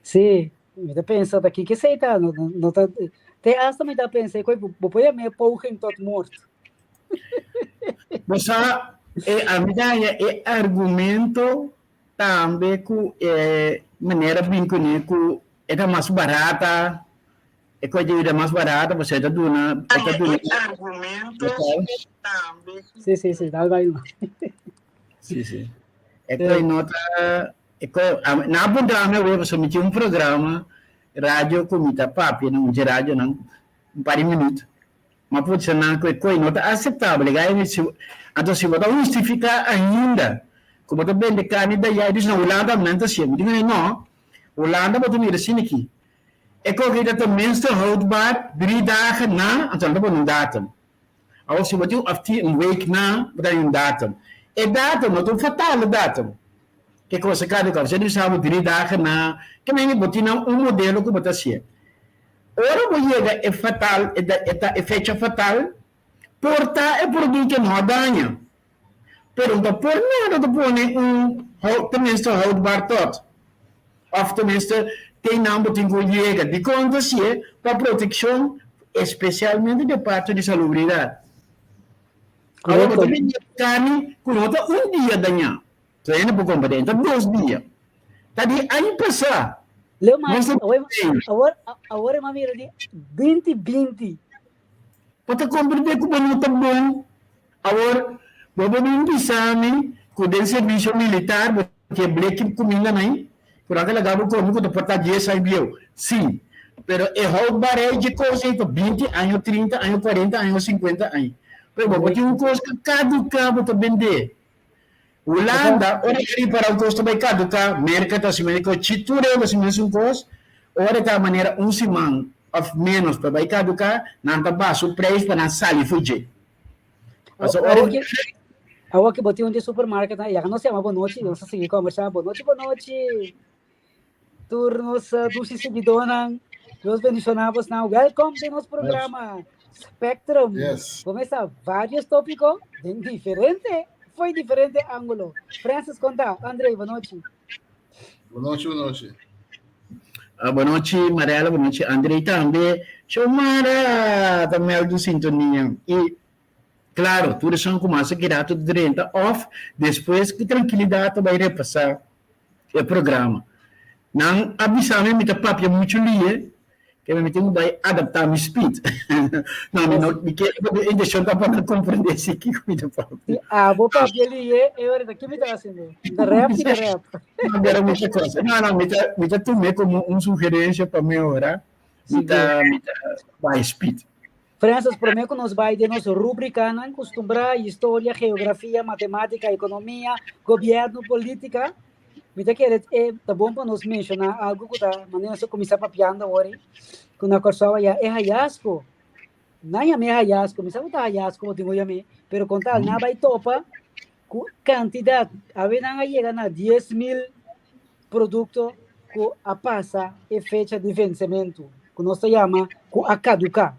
Sí, mi ta pensa ta kiko esei ta, no, no ta, te hasta mi ta pensa ku bo por yam'é poging tot moord. Bo sa, e ami ta haña e argumento tambe ku e manera bin kuné ku e ta mas barata, e kos di bida mas barata pasobra e ta duna, e ta duna. Argumento tambe. Sí, sí, sí, dal bai. Sí, sí. E kos no ta E ko, nan a puntra mi awe pasobra mi tin un programa radio ku mi ta papia na un dje radionan un par di minüt. Mi a puntra nan ku e koi no ta aseptabel. E gai mi si, anto si bo ta hustifiká ainda ku bo ta bende karni dayá, e bisa na Hulanda nan ta hasié. Mi di kuné no, Hulanda bo ta mira asina aki. E koki ta tenminste houdbaar drie dagen na, anto nan ta pone un datum. Awor si bo tin un of un week na, bo ta haña un datum. E datum no ta un fatale datum. Ke cosa kada kos. Bo bisa bo drie dagen na, ke men bo tin nan un modelo ku bo ta hasié. Ora bo yega e fatal, e fecha fatal, por ta e produkto no a daña. Pero no ta por nada ta pone un tenminste houdbaar tot. Of tenminste te nan bo tin ku yega. Dikon ta hasié? Pa protekshon, espesialmente di e parti di salubridat. Awor bo ta bende karni ku no ta un dia dañá. So hende por kompra den, ta dos dia. Ta di aña pasá. Leo mas, awor, awor e mira di binti binti. Bo ta komprendé ku bo no ta bon. Awor, bo por bin bisa mi ku den servisio militar bo tin e bleki kuminda nan ku nan ta laga bo kome ku ta por ta dies aña bieu. Sí, pero e houdbaarheid dje kos ei ta binti aña, trinta aña, kuarenta aña o sinkuenta aña. Pero bo por tin un kos ku kaduká bo ta bendé. Hulanda, ora e ripará un kos ta bai kaduká, Merka ta hasi mes kos, chi tur hende ta hasi mesun kos, ora ta manera un siman òf ménos pa bai kaduká, nan ta baha su preis pa nan sali for dje. Pasobra ora e. Awor ki bo tin un di supermarket nan, ya nos yama bonochi, nos ta sigui kòmbersá, bonochi bonochi tur nos dushi siguidónan, Dios bendishoná bosnan, wèlkòm den nos programa Spectrum. Yes. Bo mester varios tópiko den diferente, fo'i diferente ángulo. Francis konta, André, bonochi. Bonochi, bonochi. Ah, bonochi Marella, bonochi André tambe. Xiomara ta mèldu sintonia. I klaro, tur esun ku mas a keda ta drenta òf despues ku trankilidat ta bai repasá e programa. Nan a bisa mi mi ta papia muchu lie, ke mi tin ku bai adaptá mi speed. No, mi no, mi ke, mi intenshon ta pa nan komprendé si kiko mi ta papia. Si abo papia lie, e ora ta ki mi ta hasiendo? Mi ta rap, mi ta rap. No, pero mucha cosa. No, no, mi ta tum'é komo un sugerensia pa mehorá. Mi ta, mi ta bai speed. Francis, promé ku nos bai den nos rubrikanan kustumbrá, historia, geografia, matemátika, ekonomia, gobièrnu, polítika, mi ta kere e ta bon pa nos menshoná algu ku ta manera nos a kuminsá papiando awor ei, ku na Kòrsou aya e hayasko, nan yam'é hayasko, mi sa ku ta hayasko bo tin ku yam'é, pero kon tal nan a bai topa ku kantidat, awe nan a yega na 10,000 produkto ku a pasa e fecha di vensementu, ku nos ta yama ku a kaduká.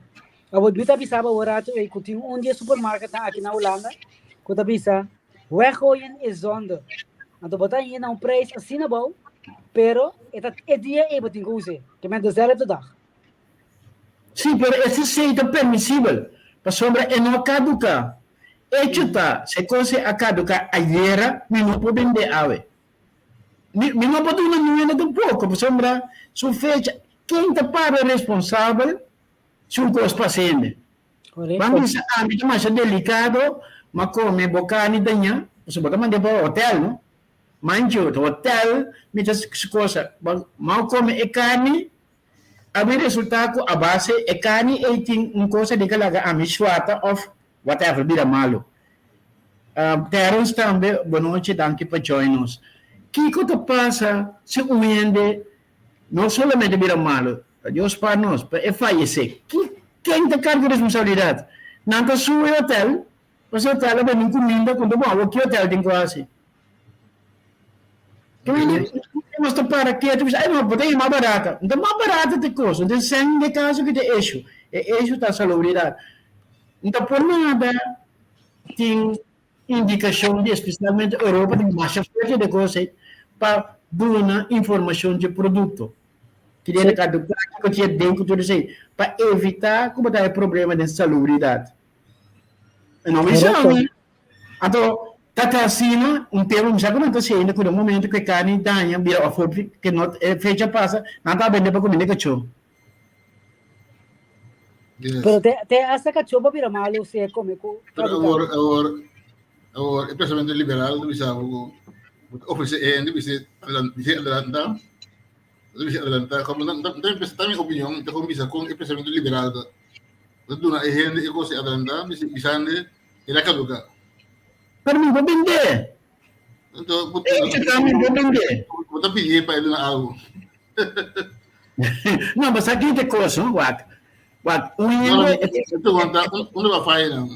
Awor mi ta bisa bo awor rato ei ku tin un di e supermarketnan aki na Hulanda ku ta bisa weggooien is zonde. Anto bo ta hañ'é na un prijs asina abou, pero e ta e dia ei bo tin ku us'é, ke men dezelfde dag. Sí, pero esei ta permisibel, pasobra e no a kaduká. Echo ta, si e kos ei a kaduká ayera, mi no por bend'é awe. Mi, mi no por duna nuende tampoko, pasobra su fecha, ken ta para responsabel si un kos pasa hende? Ban bisa ami ta masha delikado, m'a kome bo karni dañá, pasobra bo ta mand'é pa hotel, no? Mancho, ta hotel mi ta su kosa, m'a kome e karni, A bin resulta cu a base e carni ey tin un cosa di ca laga ami shuata of whatever bira malo. Terence tambe bonochi danki pa join nos. Kico ta pasa si un hende no solamente bira malo, pa Dios spaar nos, pero e fayece? Ken ta carga responsabilidad? Nan ta sue hotel, pasobra hotel a bende un cuminda cu ta bon, awor ki hotel tin cu haci? Nos ta para ketu bisa, ay no, bo ta yama barata. No ta mas barata te kos, no ta sèn den kaso ki ta eshu. E eshu ta salubridat. No ta por nada tin indikashon di espesialmente Europa tin masha fuerte den kos ei pa duna informashon dje produkto. Ki dia ta kaduká, kiko tin aden ku tur esei, pa evitá ku bo ta haña problema den salubridat. E no mi sa mi. Anto ta ta asina un tempu, mi sa ku nan ta hasi ainda ku den un momento ku e karni daña bira òf hopi ke no e fecha pasa, nan ta bende pa kuminda kachó. Yes. Pero te, te hasta kachó pa bira malu si e kome ku Pero kaduká. awor, awor, awor, e pensamiento liberal ta bisa ku bo ta ofresé e hende bisa bisa adelantá, ta bisa adelantá, komo nan ta ta mi opinion, ta kon bisa kon e pensamiento liberal ta. Ta duna e hende e kos adelantá, bisa bisande el a kaduká. Pero mi por bendé. Anto, bo, Echo ta mi por bendé. bo ta pidié pa e duna algu. No, mas aki te kos, no? Wak. Wak, un No, hende... e pregunta, unda ba faya nan?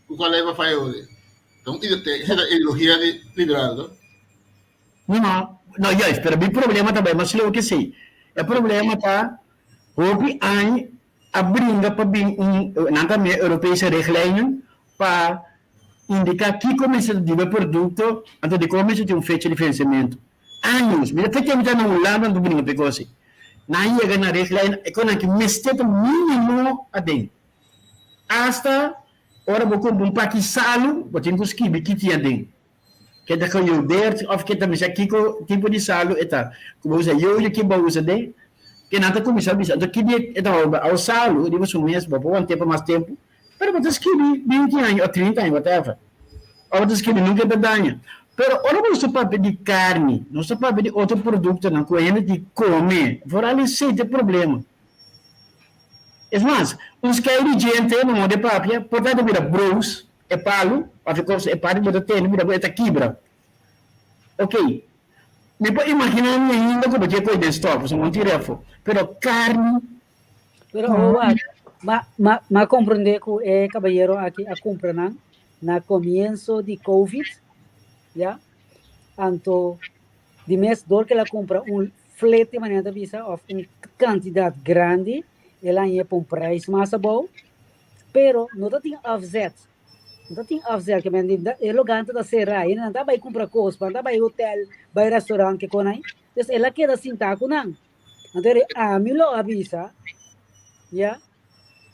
Ku kual lei ba faya ora? Ta un ide- esa ta ideologia di liberal, no? No, no, no, juist, pero mi problema ta bai mas leu ke esei. E problema ta, hopi aña a bringa pa bin un, nan ta mira Europese richtlijnen pa indica kico mester ta diba e producto, anto dicon mester tin un fecha di vencimento. Años, mira fe tempo ta na Hulanda nan ta bringa pa e cos ei. Nan yega na richtlijn e con nan ki mester ta minimo aden. Hasta ora bo cumpra un paki salu, bo tin cu skibi ki tin aden. Ke ta gejodeerd of ke ta bisa kiko tipo di salu e ta. Ku bo usa yoyo ki bo usa den, ke nan ta kuminsá bisa. Anto ki dia e ta hoba awo salu riba su mes bo por want'é pa mas tempu, pero bo ta skibi binti aña o trinta aña whatever. Of bo ta skibi nunka e ta daña. Pero ora bo ta papia di karni, nos ta papia di otro produktonan ku hende di kome, vooral esei ta e problema. Es mas, un skei di djente no morde papia por ta ta bira broos. E palu, of e kos, e parti bo ta tene, mira bo e ta kibra. Ok, mi por imagina mi ainda ku bo tin e koi den stof, pasobra bo no tin refo. Pero karni, Pero awor wak, ma, ma, ma komprendé ku e kabayero aki a kumpra nan na komienso di Covid, ya. Anto, di mes dor ku el a kumpra un flete manera ta bisa òf un kantidat grandi, el a hañ'é pa un preis mas abou. Pero no ta tin afzet. No ta tin afzet ke men di e logante ta será i nan ta bai kumpra kos, nan ta bai hotel, bai restaurant ke kon ai. Dus el a keda sintá ku nan. Anto eri ami lo a bisa, ya,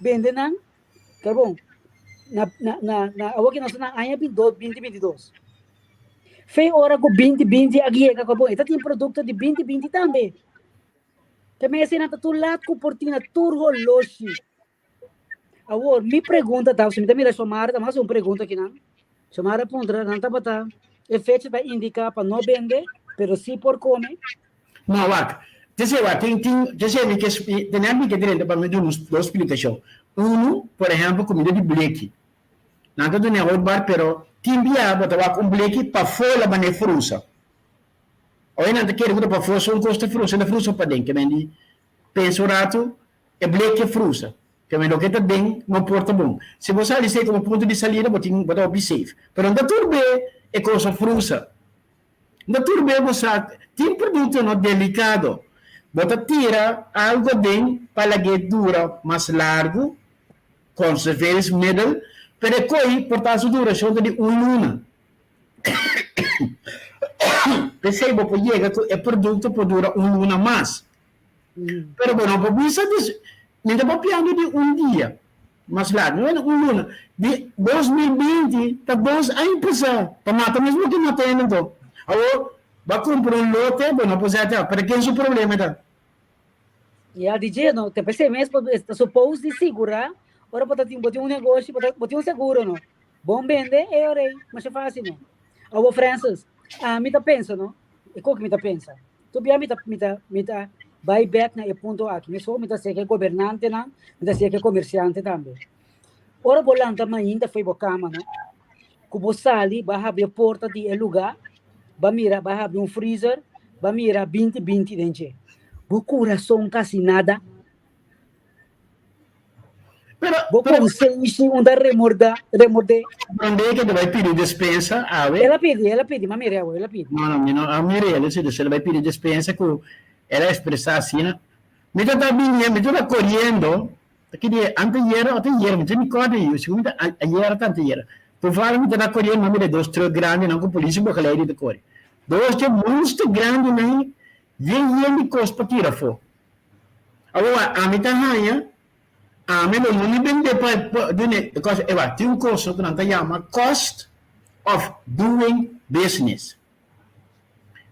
bende nan, ta bon, na na na na awor ke nos ta na aña binti 22. Fe ora ku 2020 a yega, bon, e ta tin produkto di 2020 tambe. Te men esei nan ta tur lat ku por tin na tur holoshi. Awor, mi pregunta ta, si mi ta mira Xiomara, ta mas un pregunta akinan. Xiomara puntra, nan tabata, e fecha ta indica pa no bende, pero si por come. No, wak. Te wak, tin, tin, te mi ke, tene mi ke drenta pa mi duna un, dos splikashon. Unu, por ehempel, kumida di bleki. Nan ta duna e houdbaar, pero tin bia bo ta wak un bleki pafó la manera frusa. Oye nan ta kere ku ta pafó so un kos ta frusa, ta frusa paden. Ke men di, pensa un ratu, E bleke frusa. Ke men loke ta den no por ta bon. Si bo sali esei komo punto di salida bo tin bo ta hopi safe. Pero no ta tur be e kos a frusa. No ta tur be bo sa tin produkto no delikado. Bo ta tira algo aden pa lag'é dura mas largu, conserveringsmiddel, pero e koi por ta su durashon ta di un luna. P'esei bo por yega ku e produkto por dura un luna mas. Pero bo no por bisa des, mi ta papiando di un dia, mas laat, no un luna, di 2020 ta dos aña pasá, pa mata mesmo ke mata hende anto. Awor, bo a kumpra un lote, bo no por zet af, pero ken su problema e ta? Ya, DJ, no, te p'esei mes bo ta supose di sigurá, ora bo ta tin, bo tin un negoshi, bo ta, bo tin un seguro, no? Bon bende, e ora ei, masha fásil, no? Awor, Francis, ami ta pensa, no? E koke mi ta pensa? Tobia mi ta mi ta mi ta bai bek na e punto aki. Mesho mi ta seki e gobernantenan, mi ta seki e komersiante tambe. Ora bo lanta mainta fo'i bo kama, no? Ku bo sali, bo a habri e porta di e lugá, bo a mira, bo a habri un freezer, bo a mira binti binti den dje. Bo kurason kasi nada. Pero, Bo pero konsenshi un ta remordá, remordé. Comprende que te vai pedir despensa, awe. El a pidi, el a pidi, ma mira awe, el a pidi. No, no, mi no a mira el, si el vai pedir despensa ku el a expresa asina. Mi ta ta bini, mi ta ta corriendo, ki dia, anteayer o ayer, mi ta mi corda yu, segun mi ta ayer o anteayer. Toevallig mi ta ta corriendo, mi mira dos truck grandi nan ku policia begeleiding ta kore. Dos dje monster grandi nan, yen yen di kos pa tira afó. Awor ami ta haña, ami lo no ni bende pa pa dune, because e wak tin un koso ku nan ta yama cost of doing business.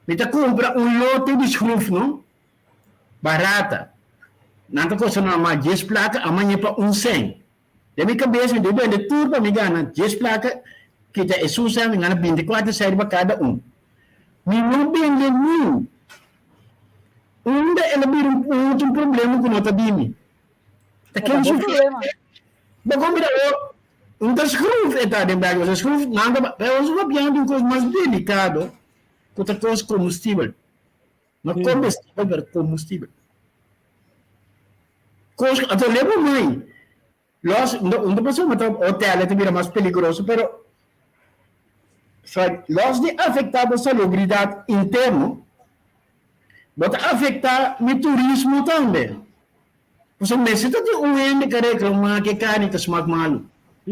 Mi ta kumpra un lote di skruf no, barata. Nan ta kosta normal dies plaka, amaña pa un sèn. Den mi kabes mi debe bende tur pa mi gana dies plaka, kita esun sèn mi gana binti kuater sèn riba kada un. Mi no bende niun. Unda el a bira un otro problema ku no ta di mi. Ta E ta ken bo su problema. Bo kon bira o un ta schroef e ta den bek, pasobra schroef nan ta pero nos papia di un kos mas delikado ku ta kos komestibel. No komestibel pero komestibel. Kos anto leba mai los un ta pasobra ta hotel ta bira mas peligroso pero sorry los di afecta bo salubridad interno bo ta afecta mi turismo tambe. Pasobra mester ta tin un hende ka reclama ke carni ta smak malu.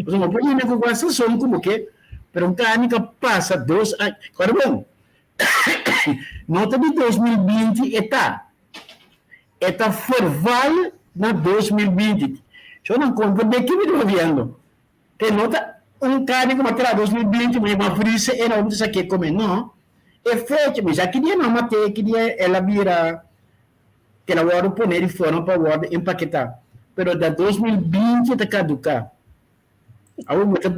Pasobra bo por yena ku kua sazon ku bo ke pero un carni ka pasa dos aña. Kòrda bon no ta di 2020 e ta. E ta verval na 2020. Yo nan comprende ki mi ta papiando. Ke no ta un carni ku bo a traha 2020 mi a vrisa e na bo ta sa ke come. No. E fecha, mi sa ki dia nan mate, ki dia el a bira ke la wòrdu pone di forma pa wòrdu empaketá. Pero da 2020 ta kaduká. Awor bo ta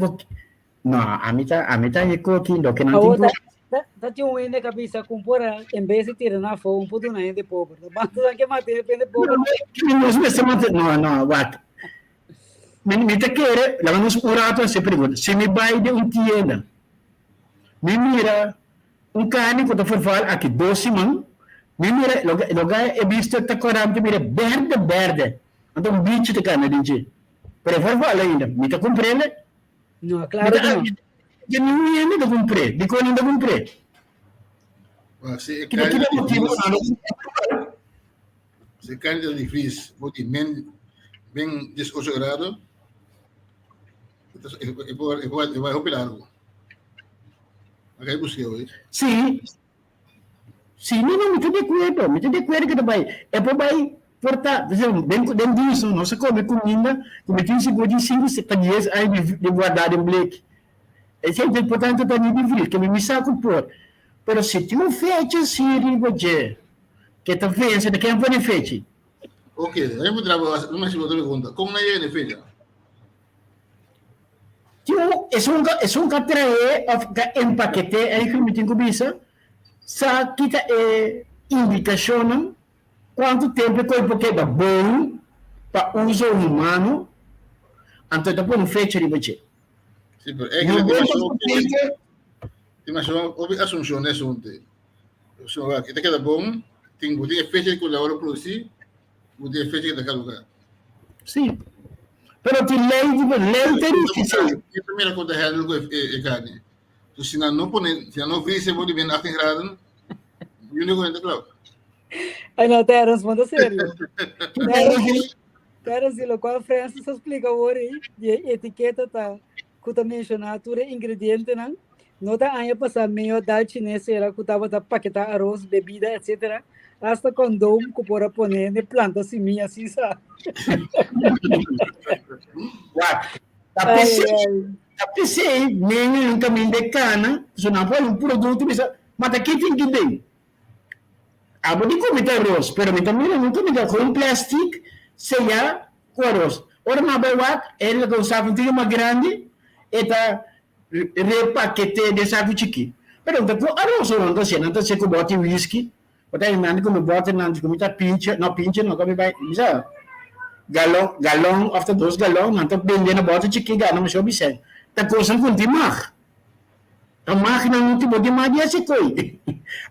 No, ami ta ami ta e koki loke nan tin Awor ku ta ta ta tin un hende ka bisa ku por a en bes di tira nan afó un por duna hende pober. Ta basta nan ke mata hende pober. Nos mester mata no no wak. Mi mi ta kere laga nos un rato hasi e pregunta. Si mi bai den un tienda mi mira un karni ku ta verval aki dos siman mi mira loke loke e bista ta kòrda mi ta mira bèrdè bèrdè anto un bichi ta kana den dje pero e verval ainda mi ta kumpr'el. No, claro que no. Di ningun hende ta kumpr'é. Dikon nan ta kumpr'é? Well, si e Kita carne kita ta motibu difís, nan ta kumpr'é? si e carne ta difís, bo di men ben 18 grado, e, e, por, e, por, e bai hopi largo. Acá e busqué hoy. Sí. Sí, no, no, mi ta di akuerdo, mi ta di akuerdo ku ta bai. E por bai por ta, den den diso nos a kome kuminda ku mi tin sigur di sinku pa dies aña di di guardá den bleki. Esei ta importante ta ni di vris, ke mi mi sa ku por. Pero si tin un fecha si riba dje ke ta vense, ta ken pone fecha? Ok, ahí mi traba, mi hasi otro pregunta. Kon nan yega na e fecha? Tin un, esun ka, esun ka trae of ka empakete, eigenlijk mi tin ku bisa, sa kita e indikashonnan kuantu tempu e koi por keda bon pa uso humano, anto e ta pone un fecha riba dje. Sí, pero No eigenlijk bon tin pa masha hopi, fecha. tin masha hopi asunshon na esun te. So, e ta keda bon, tin, bo tin e fecha ku la ora produsí, Bo tin e fecha ku ta kaduká. Sí. Pero tin lei di lei ta difícil. E primera ku ta handle ku e karni. So si nan no pone, si nan no vrise bo di ben 18 graden, yuni ku ta klau. Ay no, Terence, manda serio. Terence, Terence, lo cual Francis a explica awor ei, di e etiqueta ta ku ta menshoná tur e ingredientenan. No ta aña pasá medio dal chines era ku tabata paketá aros, bebida, etc. Hasta kondom ku por a pone hende planta simia sin sa. Wak, ta Ai, pesei, ai. ta pesei meño un kaminda e kana, so nan por un produkto bisa, ma ta ki tin ki den? Abo di ku mi ta aros, pero mi ta mira nunka mi ta ku un plastic seyá ku aros. Ora mi a bai wak, e laga un saku un tiki mas grandi, e ta repaketé den saku chikí. Pero no ta ku aros nan ta hasié, nan ta hasié ku bòti whisky. Bo ta hende ku mi bòti nan ku mi ta pincha, no pincha no, ku mi bai, mi sa, galon, galon òf ta dos galon, nan ta bende na bòti chikí gana masha hopi sèn. Ta kosnan ku no tin mag. Ta magnan no tin, bo tin mag di hasi koi.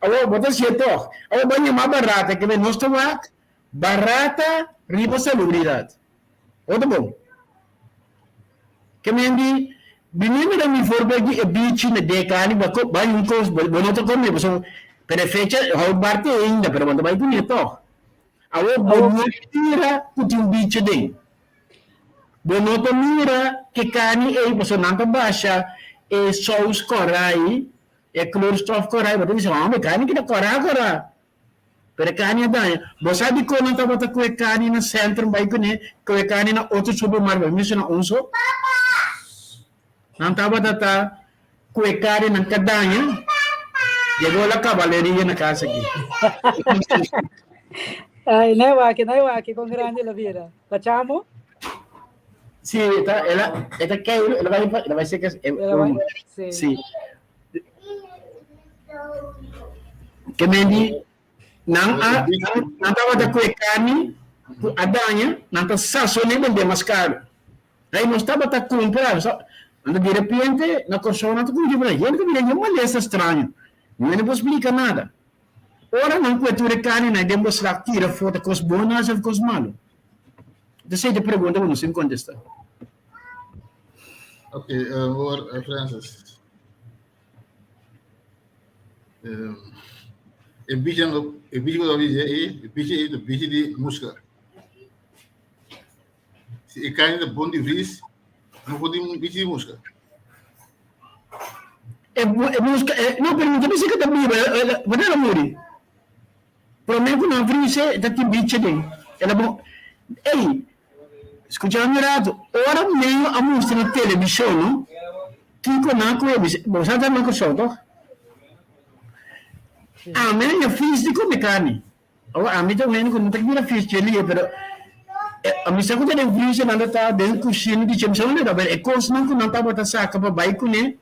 Awor bo ta hasié tòg. Awor bo a yama barata, ke nos ta wak barata riba salubridat. Otro bon. Ke men di, bini mira mi voorbeeld di e bichi na deka ni bo bai un kos bo no ta come pasobra pero e fecha houdbaar te ainda pero bo ta bai kuné tog. Awor bo no mira ku tin un bichi aden. Bo no ta mira ke karni ei pasobra nan ta basha e sous kòrá ei, e kleurstof kòrá ei, bo ta bisa, hombre, karni ki ta kòrá kòrá. Pero e carni a daña. Bo sa dikon nan tabata ku e carni na Centrum bai kuné ku e carni na otro supermarkt bai menshoná un so? Nan tabata ta ku e carni nan ka daña. Llegó la caballería na cas aki. Ay, no wak, no wak, con grande la vida. La chamo? Sí, eta, ela, eta kei, ela vai, ela vai ser que, Ela vai, sí. sí. Ke men di nan a nan tabata ku e karni ku a daña, nan ta sason'é bend'é mas karu. Rei nos tabata kumpra, anto di repente na Kòrsou nan ta kuminsá bira hende ta bira hende malesa straño, no por splika nada. Ora nan kue tur e karninan den beslag tira for ta kos bon nan hasi òf kos malu? Esei ta e pregunta ku nos tin kontestá. Ok, hoor Francis. E bichi no, e bichi ku ta dice ei, e bichi ei ta bichi di muska. Si e carne ta bon di vries, no por tin bichi di muska. E, e muska, e, no, pero mi ta bisa ku ta biba, wanneer el a muri? Prome ku nan vrise, ta tin bichi den. El a bon, ei, Skucha mi rato, ora medio a mustra na televishon no, kiko nan ku e bisa, bo sa ta na Kòrsou tòg? Ami a haña fis di kome karni. Awor ami ta un hende ku no ta bira fis dje lia, pero ami sa ku ta den freezer nan ta ta den kushina di dje, mi sa unda ta, pero e kosnan ku nan tabata saka pa bai kuné,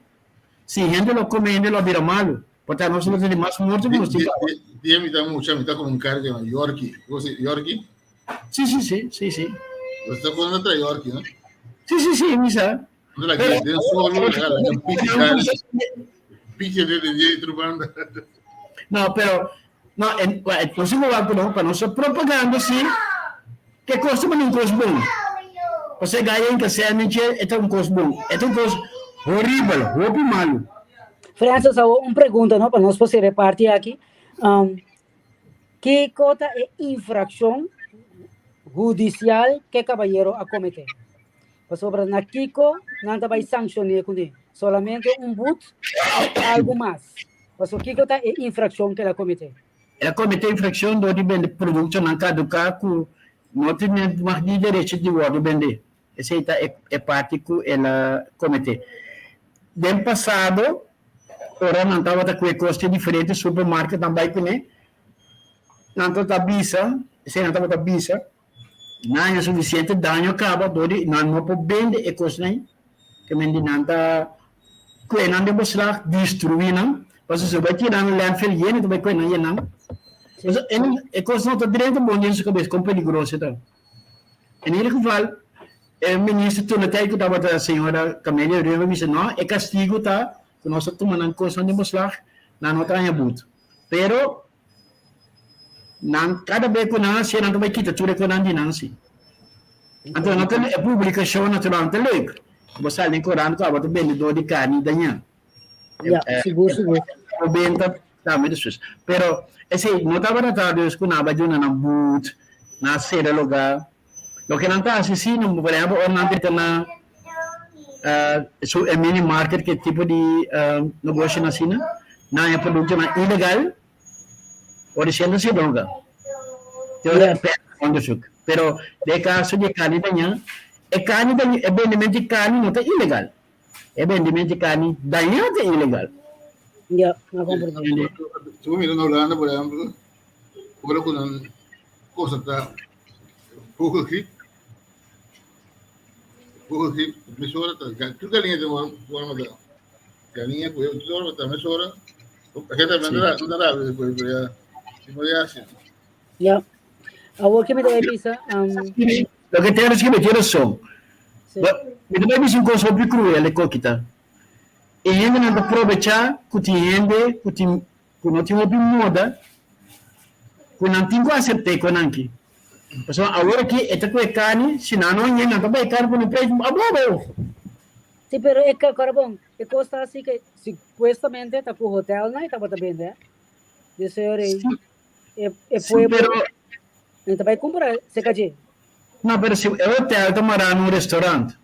si hende lo kome hende lo a bira malu, por ta nos lo tene mas morto ku nos tin kaba. Dia mi ta mucha mi ta kome un karni ku yama Yorkie, bo konosi Yorkie? Sí, sí, sí, sí, sí. Bo sa kon ta Yorkie, no? Sí, sí, sí, mi sa. No la que den solo, la la piche carne. Piche de de de banda. No, pero no, en, no se va no, para nossa propaganda sí, que costa mas un cos bom. Você ganha em sandwich é um cos bom, é um cos horrível, hopi malo. Francis, un pregunta, no, pa nos poder repartir aki. Kiko ta e infrakshon hudisial ku e kabayero a kometé? Pasobra na kiko nan ta bai sanshon'é kuné? Solamente un but òf algu mas? Pasobra kiko ta e infrakshon ku el a kometé? El a kometé infrakshon dor di bende produktonan kaduká ku no tin mag di derecho di wòrdu bendé. Esei ta e parti ku el a kometé. Den pasado, ora nan tabata ku e kos di diferente supermarketnan bai kuné, nan tabata bisa, esei nan tabata bisa, nan haña sufisiente daño kaba dor di nan no por bende e kosnan ei, ke men di nan ta kue nan den beslag, destruí nan, pasobra si bo bai tira nan landfill yena ta bai kue nan yenan. E kos no ta drenta bon den su kabes kon peligroso e ta. En ieder geval, e minister toen de tijd ku tabata señora Camelia Römer bisa no, e kastigu ta ku nos ta tuma nan kosnan den beslag, nan no ta haña but. Pero nan kada bes ku nan hasié nan ta bai kita tur e konan di nan si. Anto no ta e publikashon natural no ta leuk. Bo sali den korant ku abo ta bendedor di karni dañá. Ja, sigur, sigur. Bo benta tambe despues. Pero esei no tabata ta dus ku nan a bai duna nan but, nan a sera lugá. Loke nan ta hasi si, por ehèmpel ora nan ta na su e mini market ku e tipo di negoshonan asina, nan haña produktonan ilegal, ora di sienta si droga. Te ora e pèrdè onderzoek. Pero den e kaso di e karni dañá, e karni dañá, e bendementu di karni no ta ilegal. E bendimento di carni dañá ta ilegal. Ja, na comprende. Si bo mira na Hulanda, por ehempel, ora ku nan konstatá vogelgriep, vogelgriep, mesora ta, tur galiña ta wòrdu matá. Galiña ku tur wòrdu matá mesora. Paske ta nan ta rabia despues, pero ya, si no ya hasi. Ja. Awor ke mi ta bai bisa, Loke ta escribi tin rason. Mi ta bai bisa un kos hopi kruel e koki ta. E hendenan ta probechá ku tin hende ku tin ku no tin hopi moda ku nan tin ku asept'é kon nan ki. Pasobra awor aki e ta ku e karni, si nan no hañ'é nan ta bai e karni pone preis abou. Sí, pero e kòrda bon, e kos ta asi ke supuestamente ta ku hotelnan e tabata bende, de señor ei. E e pueblo pero nan ta bai kumpra serka dje. No, pero si e hotel ta mará na un restaurant,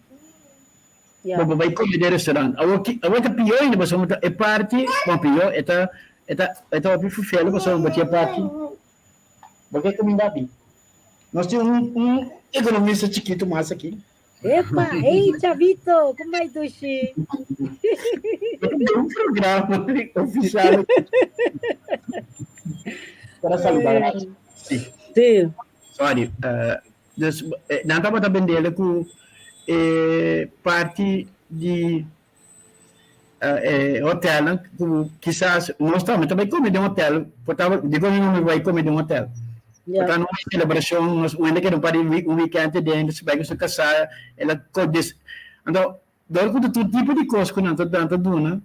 Ya. bo por bai kome den restaurant. Awor ki, awor ta pió ainda pasobra ta e parti, bon pió, e ta, e ta, e ta hopi ferfelu pasobra bo tin e parti. Bo ke kuminda bi? Nos tin un, un ekonomista chikitu mas aki. Epa, hey Chavito, kon bai dushi? Un programa ofisial. Para saludar. Sí. Sí. Sorry. Uh, dus, eh, nan tabata bendele ku eh, parti di eh, hotelnan ku kisas nos tambe ta bai come den hotel, por ta digo mi no bai come den hotel. Por ta nos celebracion, nos un hende keda un par di un weekend den, su bai ku su kasá, el a ko des. Anto, dor ku ta tur tipo di kos ku nan ta nan ta duna,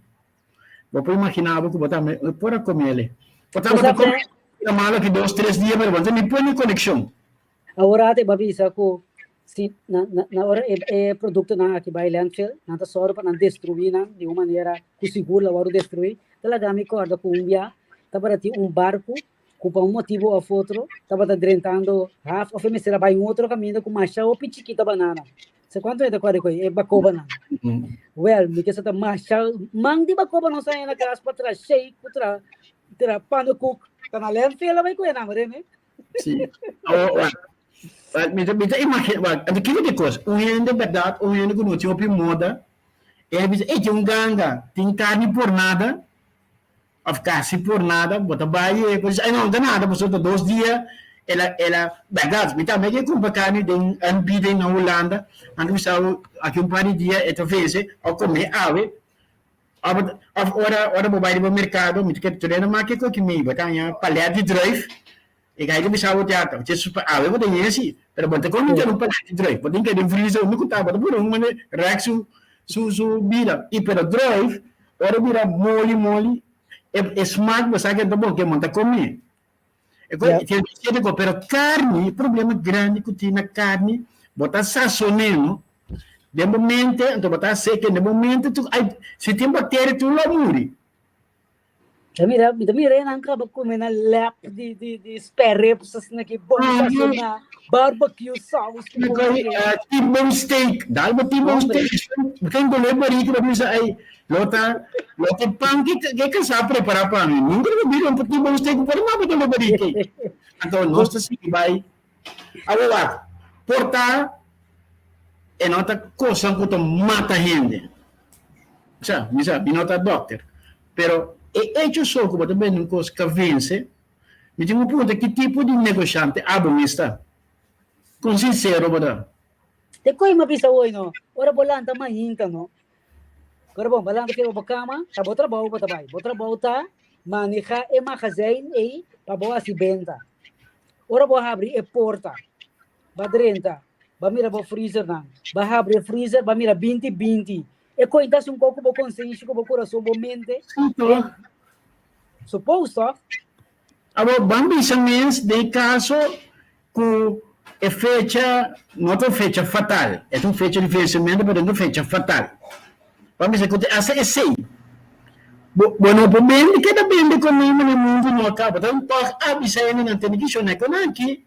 bo por imagina bo ku bo tambe por a come ele. Por ta bo ta come malo aki dos tres dia, pero bo no ta ni pone konekshon. Awor te ba bisa ku si na na na ora e e produktonan aki bai landfill, nan ta sòru pa nan destruí nan di un manera ku sigur lo wòrdu destruí. Ta laga mi kòrda ku un bia tabata tin un barku ku pa un motibu òf otro tabata drentando haf òf e mester a bai un otro kaminda ku masha hopi chikita banana. Sa kuantu e ta kòrda ku e bakobanan? Wèl, mi ke sa ta masha man di bakoba nos haña na kas pa traha shake ku traha traha pannekoek. Ta na landfill a bai ku e nan, Rene. Sí. Oh, well, well, mi ta, mi ta imagina, well, anto kiko di kos? Un hende, berdad, un hende ku no tin hopi moda, e bisa, ey, tin un ganga, tin karni por nada, of kasi por nada, bo ta bai e, bo dice, ay no, no ta nada, pasobra ta dos dia, el a, el a, berdad, mi tambe ke kumpra karni den aanbieding na Hulanda, nan ta bisa bo, aki un par di dia e ta vense, of kome awe, Of of ora ora bo bai riba merkado mi ta kere tur hende make koki mi bo ta haña palet di druif e gai ta bisa bo te ata bo super awe bo ta yesi pero bo ta komi tene un palet di druif bo tin keda den freezer unda ku ta bo ta pone un mane rek su su su bida i pero druif ora bira moli moli e e smak bo sa ke ta bon ke bo ta kome e ko e ko pero karni e problema grandi ku tin na karni bo ta sasone no Den bo mente, anto bo ta hacé ke den bo mente tu ai si tin bacteria tu lo muri. Ta mira, mi ta mira nan kaba come na lap di di di spare ribs asina ki bon sazoná, barbecue sauce ku bon Koi T-bone steak, dal bo T-bone steak, ken dolé barika bo bisa ai lo ta lo ta pan ke ke kasá prepara pa mi, nunka lo bira un T-bone steak por mas bo dolé barika. Anto nos ta sigui bai Awor wak, por ta e no ta kosnan ku ta mata hende. Sa, mi sa, mi no ta dòkter, pero e echo so ku bo ta bende un kos ka vense, mi tin ku puntra ki tipo di negoshante abo mes ta. Kon sinsero bo ta? Te koe mi a bisa hoy no, ora bo lanta mainta no, ora bo lanta keba bo kama, ta bo trabou bo ta bai, bo trabou ta maneha e magazijn ei pa bo hasi benta. Ora bo habri e porta, ba drenta, ba mira bo freezernan, ba habri e freezer, ba mira binti binti. E koin ta un koko bo konsenshi, ku bo kurason, bo mente. Suppose toch? Abo ban bisa mens den kaso ku e fecha no ta un fecha fatal, e ta un fecha di vensementu pero no ta un fecha fatal. Ban bisa ku te hasta esei bo bo no por bende keda bende kominda na mundu no a kaba. Ta un tòg avisa hende nan tene ki shona ku nan aki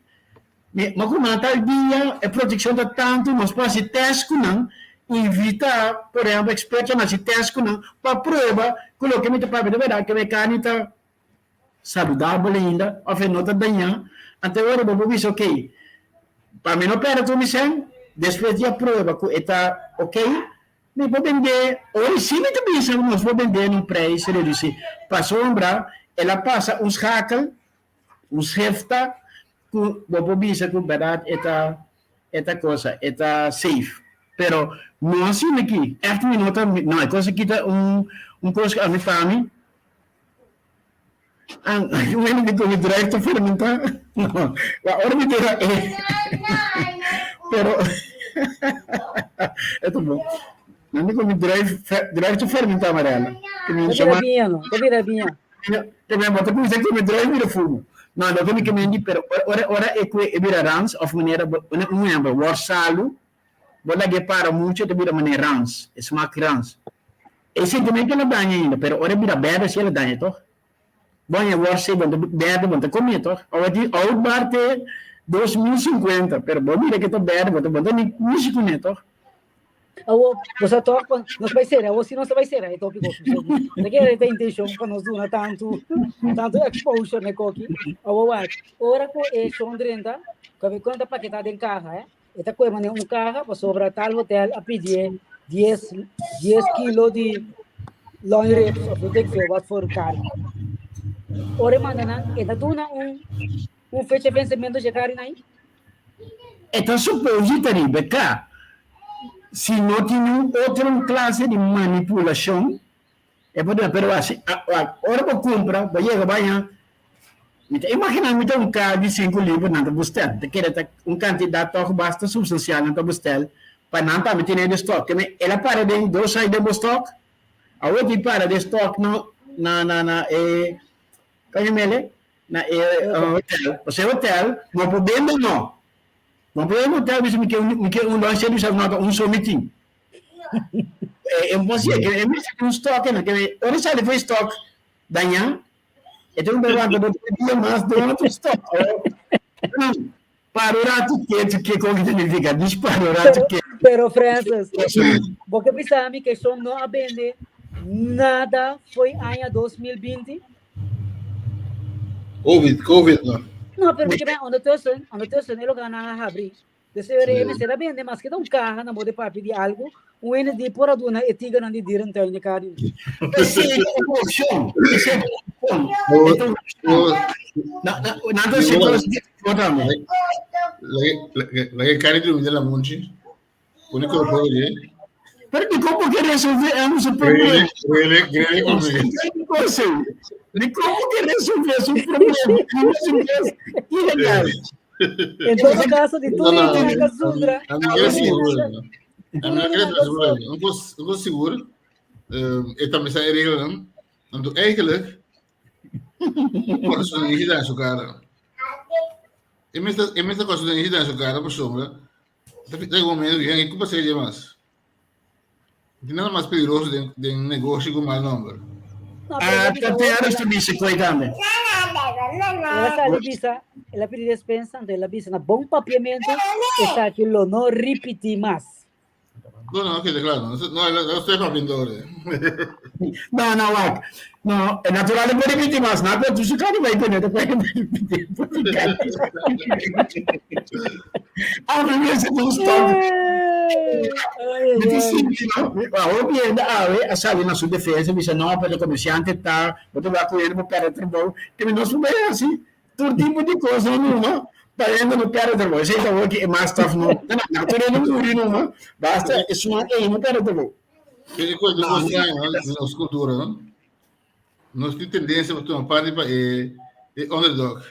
mi ma ku nan tal dia e protekshon ta tantu nos por hasi tèst ku nan invita por ehèmpel ekspertonan hasi tèst ku nan pa prueba ku loke mi ta papia ta bèrdat ke e karni ta saludabel ainda of e no ta dañá, anto e ora bo por bisa ok, pa mi no pèrdè tur mi sèn, despues di a prueba ku e ta ok, mi por bend'é, ora si mi ta bisa ku nos por bend'é na un preis redusí, pasobra el a pasa un schakel, un schefta, ku bo por bisa ku bèrdat e ta e ta cosa, e ta safe. Pero no asina aki, ègt mi no ta, no e kos aki ta un un kos ku ami pa mi, Ah, bueno, mi come druif ta fermentá. No, la ora mi tira e. Pero eto bom. No mi come druif, druif ta fermentá, Mariana. Que mi Ta bira chama biña, no? Ta bira biña. Que mi bota kumisa come druif mira fumo. No, lo que mi kemendi, pero ora ora e kue e bira rans of manera un ehempel, wor salu, bo lag'é para mucho e ta bira manera rans, e smak rans. E sentimento el a daña ainda, pero ora e bira berde si el a daña toch. Bon e worst bo ta berde bo ta come toch. Awe di oud bar te 2050, pero bo mira ke ta berde bo ta bo ta ni mishi cune toch. Awo, bo sa toch, pa nos bai sera, awo si nos ta bai sera e tópiko. No kere ta intenshon pa nos duna tantu, tantu exposure na e koki. Awo wak, ora ku e shon drenta, ku kon ta paketá den kaha, eh, e ta koe manera un kaha pasobra tal hotel a pidié dies, dies kilo di loin ribs of weet ik veel wat voor karni. Ora e manda nan, e ta duna un Un fecha vencimento dje carina ai? E ta suposi ta riba e ka. Si no tin niun otro klase di manipulashon, e por duna. Pero asi, ora bo kumpra, bo yega baña, mi ta imaginá mi ta un ka di sinku libra nan ta bustel. Mi ta kere ta un kantidat tòg basta supstansial nan ta bustel pa nan tambe tene den stòk. Keme el a para den dos ai den bo stòk, awor tin para den stòk na na na e Kayamele na e hotel. Pasobra e hotel no por bende no. No por bende hotel bisa mi ke mi ke un lunch bisa no ta un so mi tin. E e por ke e mester tin un stock na ke ora e sali for e stock daña e tin ku wanta dos tres dia mas den otro stock. Para un rato ketu ke kon ki ta nifica dis para un rato ketu. Pero Francis, bo ke bisa mi ke son no a bende nada foi aña 2020? Covid, Covid no. No, pero mi ke ben ondertussen, ondertussen e loke nan a habri. Dus e ora mester a bende maske ta un kaha nan bo de papia di algo, un hende di por a duna e tigernan di dierentuin e kari. Esei ta un opshon. Esei ta un opshon. E ta un opshon. Na, na, nan ta hasi kos di bo tambe. Laga e kari drumi den lamunchi. Pone koro dje. Pero di kon bo ke resolve e su problema? Grele, grele kome. Di kon bo ke resolve su problema? Ilegal. En todo caso, di tur hende nan ka zundra. Ami quiere sigur. Ami no quiere sigur. Un kos, un kos sigur. E tambe sa e reglanan. Anto eigenlijk, corazón energia dan su cara. E mester, e mester corazón energia dan su cara pasobra. Ta llega un momento que e culpa seria mas. No tin nada mas peligroso den, den negoshi ku mal nomber. No, pero Ah, ela bisa te hoor, Aris ela, ta bisa koe tambe. ela sali bisa, ela pidi despensa, anto ela bisa na bon papiamento, esaki lo no ripiti mas. No, no, keda klaar. No, no, no estoy papiando ahora. No, no, wak. No, e natural no por ripiti mas. Na por tu kari bai kuné, ta puede ripiti. Ah, mi mester un stop. Ai, Mi ta ai. sinti, no? Hopi hende awe a sali na su defensa, bisa no, pero comerciante ta, bo ta wak ku hende bo perde trabou. Keme nos por bai hasi tur tipo di kos no numa, pa hende no perde trabou. Esei ta hopi e mas tof no. No, no, tur hende muri numa, basta esun ei no perde trabou. E kos di kos straño, no? Di nos kultura, no? Nos tin tendensia pa tuma parti pa e e underdog.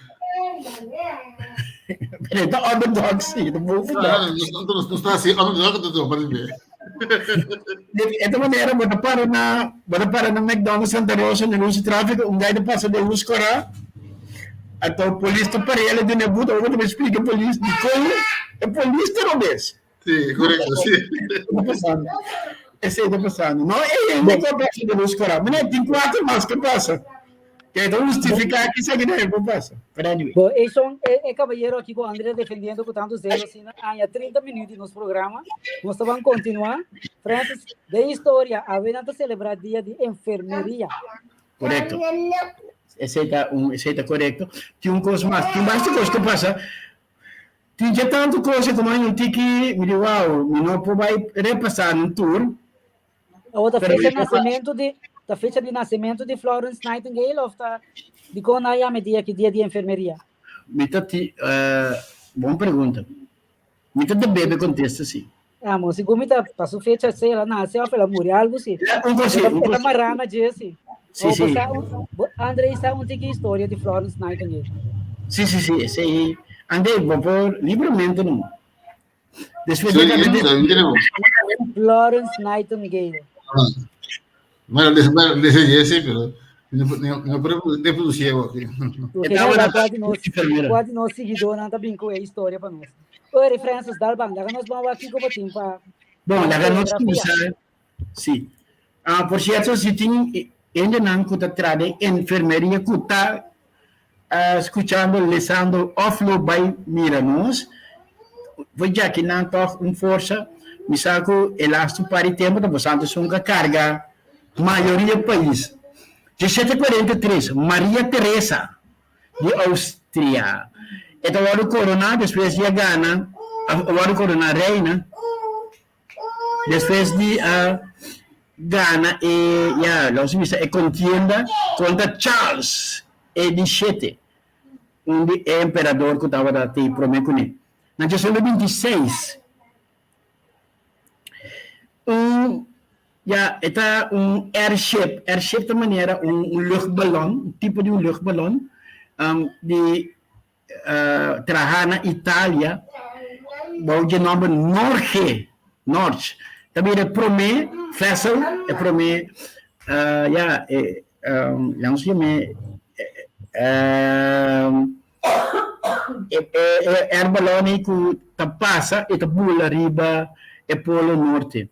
Pero e ta underdog sí, ta boven No, dog. no, no, nos, nos ta hasi underdog ta tuma parti pa Di esta manera bo ta para na bo ta para na McDonald's Santa Rosa na luz di tráfiko, un guy ta pasa den luz kòrá, anto polis ta par'é, el a duna e buta, bo ta bai splika polis dikon e polis ta robes. Sí, correcto, sí. Está pasando. Esei ta pasando. No, e hende ku a pasa de luz kòrá. Meneer, tin kuater mas ke pasa. Ke ta hustifiká ki esaki ta por pasa. But anyway. Bo, e son, e, e caballero aki ku André defendiendo ku tantu zelo asina, aña 30 minuut di nos programa. Nos ta ban continuá. Francis, de historia, awe nan ta celebra dia di enfermeria. Correcto. Esei ta un, esei ta correcto. Tin un kos mas. Tin basta kos ke pasa. Tin dje tantu cosa ku m'a un tiki, mi di wow, mi no por bai repasá nan tur. Awor ta Pero fecha mi por nasementu di ta fecha di nasementu di Florence Nightingale of ta dikon nan a yama e dia aki dia di enfermeria? Mi ta ti, bon pregunta. Mi ta debebe kontesta si. Amo, segun mi ta pa su fecha si el a nase of el a muri, algu si. Un kos si, E ta un e ta kos si. mará na dje si. Si, O bo si. sa un, bo Andrei sa un tiki historia di Florence Nightingale. Si, si, si, esei. Andrei, bo por libremente no. Despues Sí, di yo no sé, entiende bo. Florence Nightingale. Bueno, les, bueno, les dije sí, pero no, no, no puedo reproducir aquí. Porque E tabata na quase nos, enfermera. quase nos seguidornan ta bin ku e historia pa nos. Ore Francis Dalban, laga nos ban wak kiko bo tin pa Bon, laga nos geografia. kuminsá. Sí. Ah, por cierto, si tin hendenan ku ta traha den enfermeria ku ta ah, skuchando, lesando òf lo bai mira nos, por djaki nan tòg un forsa. Mi sa ku e lastu par di tempu ta bosante esun ka karga mayoria pais. 1743, Maria Teresa di Austria e ta wòrdu koroná despues di a gana a wòrdu koroná reina despues di a gana e ya lo nos bisa e kontienda kontra Charles e di shete un di e emperador ku tabata te promé kuné. Na 1826 un ya e ta un airship, airship ta manera un un luchtballon, un tipo di un luchtballon di traha na Italia bou dje nomber Norge, Norge, ta bira e prome vessel, e prome ya e ya nos yam'e E airbalon ei ku ta pasa i ta bula riba e Polo Norte.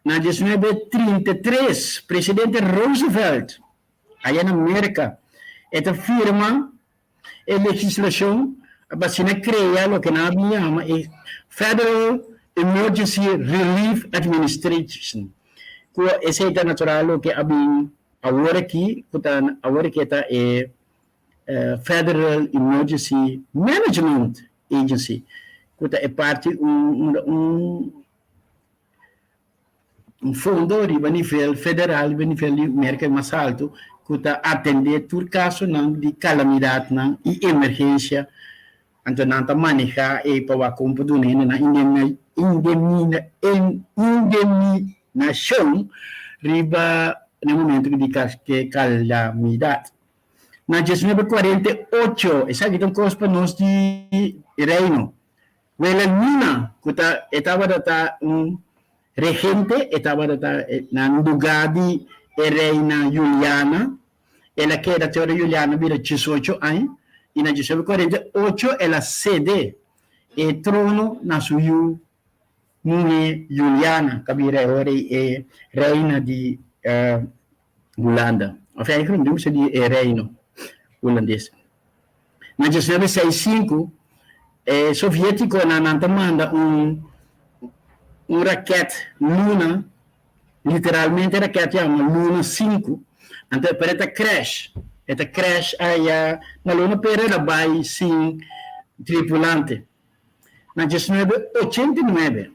Na 1933, Presidente Roosevelt, aya na Merka, e ta firma e legislashon pa asina krea loke nan a bin yama e Federal Emergency Relief Administration, ku esei ta natural loke a bin awor aki, ku ta awor aki ta e Federal Emergency Management Agency, ku ta e parti un un fondo riba nivel federal, riba nivel di Merka mas altu, ku ta atendé tur kasonan di kalamidatnan i emergensia. Anto nan ta manehá e pa wak kon por duna hendenan indemninashon riba na e momentu di kalamidat. Na 1948, esaki ta un kos pa nos di Reino, Wilhelmina, ku ta e tabata ta un regente, e tabata ta na lugá di e reina Juliana, el a keda te ora Juliana bira diesocho aña, i na 1948 el a sede e trono na su yu muhé Juliana, ku a bira e ora ei e reina di Hulanda, of eigenlijk mi bisa di e Reino Hulandes. Na 1965 e sovietikonan nan ta manda un un raket luna, literalmente e raket yama Luna 5, anto pero e ta crash, e ta crash aya na luna pero el a bai sin tripulante. Na 1989.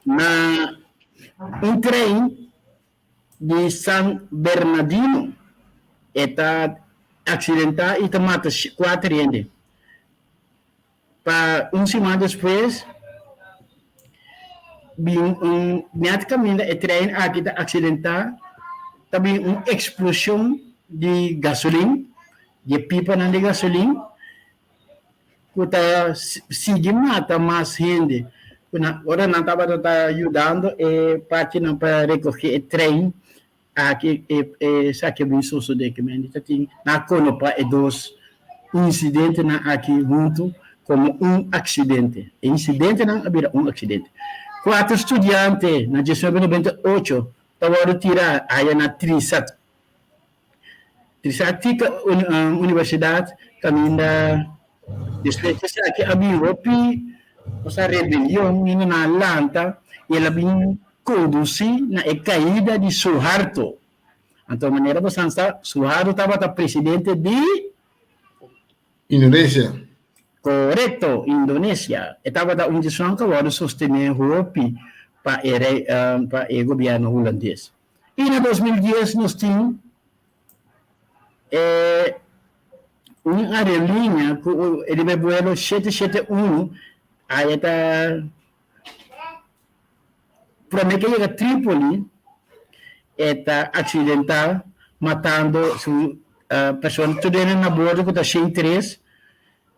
Na un trein di San Bernardino e ta aksidentá i ta mata kuater hende. Pa un siman despues bin un nèt kaminda e trein aki ta aksidentá ta bin un eksploshon di gasolin, di e pipanan di gasolin. Ku ta sigui mata mas hende. Ku nan ora nan tabata ta yudando e partinan pa rekoge e trein aki e esaki a bin sosode ke men ta tin nan a konopa e dos insidentenan aki huntu komo un aksidente. E insidentenan a bira un aksidente. Kuater studiante na 1998 ta wòrdu tirá aya na Trisat. Trisakti ta un universidat kaminda despues di esaki a bin hopi cosa rebelion hende nan a lanta i el a bin kondusí na e kaida di Suharto. Anto manera bo san sa Suharto tabata presidente di Indonesia. Korekto, Indonesia. E tabata un di esun ku a wòrdu sostené hopi pa e rei pa e gobièrnu hulandes. I na 2010 nos tin e un aerolínea ku riba e buelo 771 aya ta prome ke yega Tripoli e ta aksidentá matando su persona tur hende na bordo ku ta 103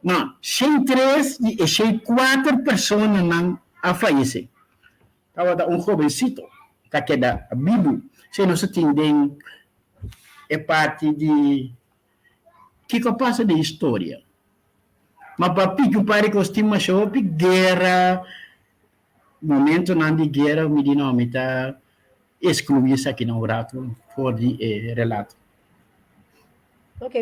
no 103 di e 104 personanan a fayesé. Tabata un jovencito ta keda bibu. Si nos a tin den e parti di kiko a pasa den historia. Ma pa piki un par di kos tin masha hopi guera, momentonan di guera mi di no mi ta eskluí esakinan un rato for di e relato. Ok.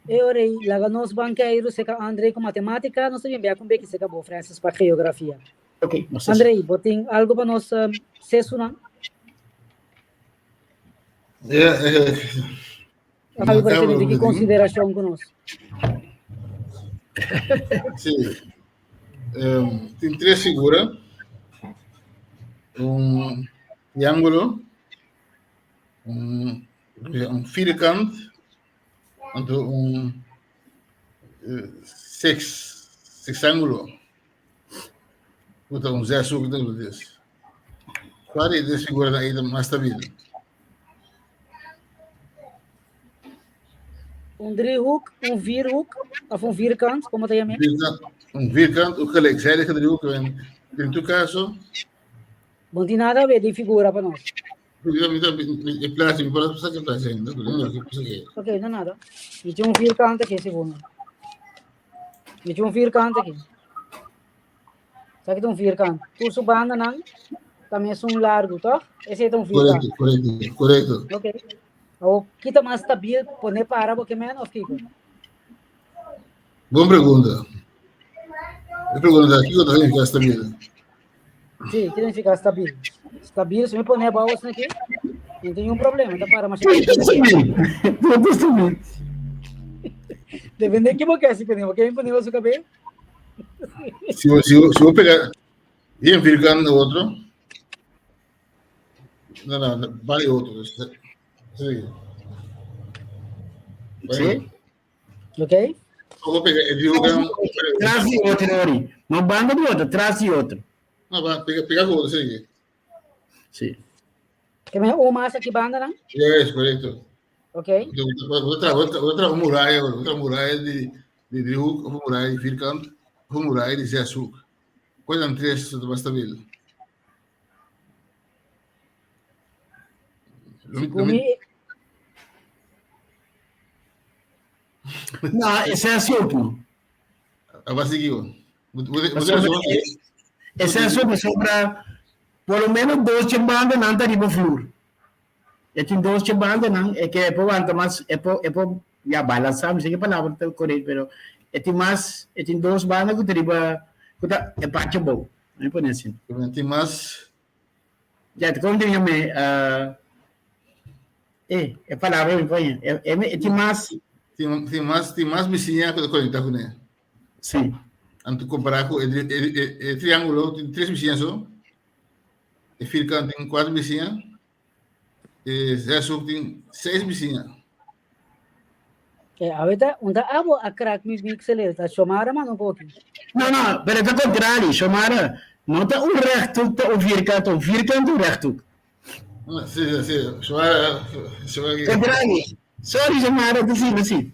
E ora ei, laga nos ban keiru seka Andrei ku matematika, nos ta bin bek un beki seka bo, Francis, pa geografia. Ok, nos ta. Andrei, bo tin algu pa nos sesunan? Ja, eh, Algu pa tene di konsiderashon ku nos? Sí. Um, tin tres figura. Un triángulo, un, un vierkant Anto un sex, sexángulo. Ku ta un zeshoek ta des. Kua di e figuranan ei ta mas stabil? Un driehoek, un vierhoek of un vierkant, como ta yam'é? Vierkant, un vierkant o gelijkzijdige driehoek. En den tu caso? Bon tin nada a ver di figura pa nos. Ok, no nada. Mi tin un vierkant aki, segundo. Mi tin un vierkant aki. Esaki ta un vierkant. Tur su bandanan ta mesun largu, toch? Esei ta un vierkant. Korekto, korekto, korekto. Ok. Awor, ki ta mas stabil, pone para bo ke men of kiko? Bon pregunta. E pregunta, kiko ta significa stabil? Sí, ki significa stabil? Stabil, si mi pone abao asina aki, no tin ningún problema, ta para masha Todo stabil. Todo stabil. Depende ki bo ke si pone, bo ke mi pone su kabel? Si bo, si bo, si bo pega bien vierkant na otro, no, no, no, vale otro. Sí. Sí. Ok? Bo pega e driehoek Tras di otro, Ori. No banda di otro, tras di otro. No, ba, pega, pega ku otro, sí. Sí. Ke men un mas aki banda nan? Yes, correcto. Ok? Otra, otra, otra muralla, otra muralla di, di driehoek, of un muralla di vierkant, of un muralla di zeshoek. Cuál dan tres ta mas stabil? Segun mi, No, ese es otro. Aba sigui bo. Ese es otro sobra por lo menos dos banda nan ta riba vloer. E tin dos banda nan e ke e por wanta mas e por e por ya balansa mi sé ke palabra ta korekto pero e tin mas e tin dos banda ku ta riba ku ta e parti abou. Mi pone asina. Tin mas Ya, te kon diña me uh, eh, e palabra mi poña. E, e, e tin mas Tin, tin mas, tin mas bisiña ku ta konekta kuné. Sí. Anto kompará ku e, e, e, e triángulo tin tres bisiña so. E vierkant tin kuater bisiña. E zeshoek tin seis bisiña. Eh, ahorita, unda abo a crack mi mixel, ta Xomara mano un poco. No, no, pero ta contrario, Xomara, no ta un rechthoek ta un vierkant, un vierkant un rechthoek. Ah, sí, sí, Xomara, Xomara. Contrario. Sorry, Xomara, ta sirve así.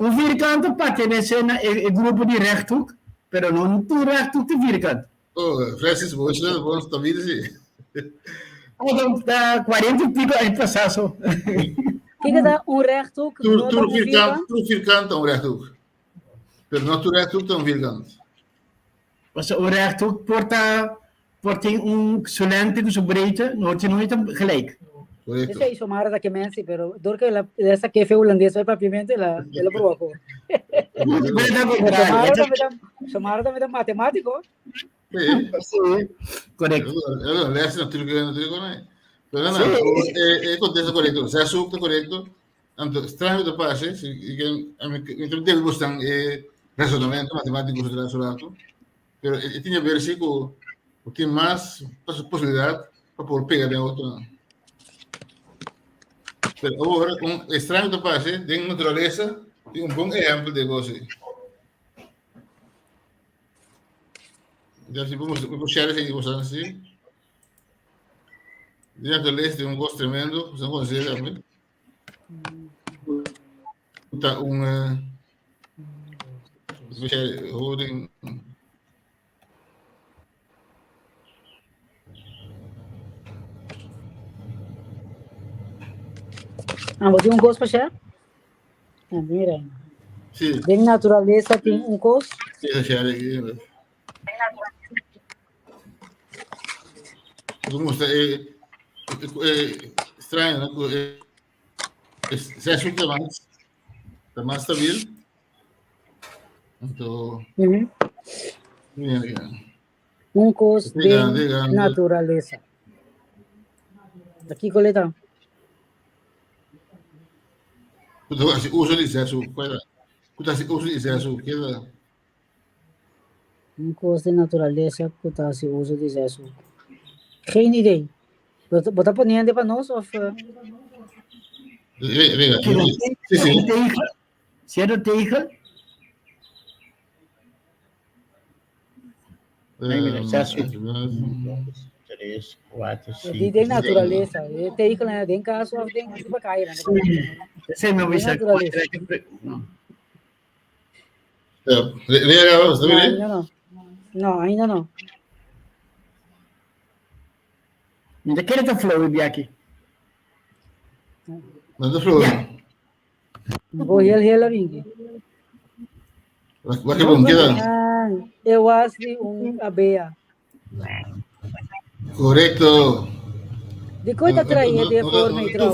Un vierkant ta pertenece na e, e grupo di rechthoek, pero no tur rechthoek ta vierkant. Oh, Francis, bo está, bo está vida, sí. Oh, ta 40 y pico aña pasá so. Kiko ta un rechthoek? Tur, No ta tur un vierkant, vierkant? tur vierkant ta un rechthoek. Pero no tur rechthoek ta un vierkant. Pasobra un rechthoek por ta por tin un su lengte ku su breedte no tin nooit gelijk. Correcto. Esei Xomara ta ke mensi, pero dor ke la esa kefe hulandes bai papiamento el a el a proba ko. Pero ta contrario. Xomara tambe ta Xomara tambe ta matemático. Sí. Sí, correcto. É les natuurlijk natuurlijk nee. Pero no, Sí. é é contesta correcto. Zeshoek ta correcto. Anto straño ta pase, si a mi mi debe buscan e razonamento matemático sobre su rato. Pero e tiene ver si ku ku tin mas posibilidad pa por pega den otro. Pero ahora un extraño ta pase den naturaleza tin un bon ejemplo de goce. Ya si podemos podemos share ese cosa así. Den naturaleza tin un goce tremendo, se conoce también. Ta un holding Ah, bo tin un kos pa share? Ah, mira. Sí. Den naturalesa tin un kos? Sí, share aquí. Como está eh, eh, extraño, ¿no? Eh, se hace más. Ta mas stabil. Anto, mira. Un kos den naturalesa. Ta kiko le ta? Ku ta hasi uso di sesu, kueda. Ku ta hasi uso di sesu, keda. Un kos den naturalesa ku ta hasi uso di sesu. Geen idee. Bo ta poniendo pa nos of? Sí, sí. Cierto tegel? Ay, mira, zes, un, tres, cuatro, Di cinco. den naturalesa. E tegel na den cas of den riba kaya. Sí. Ese no Den bisa. naturalesa. No. No, ainda no. No, ainda no. Mi ta kere ta flow bi aki. No ta flow. Bo heel heel a bingi. Wak bon keda. Ah, e was di un abea. Correcto. Di koi ta trae de forma i trou.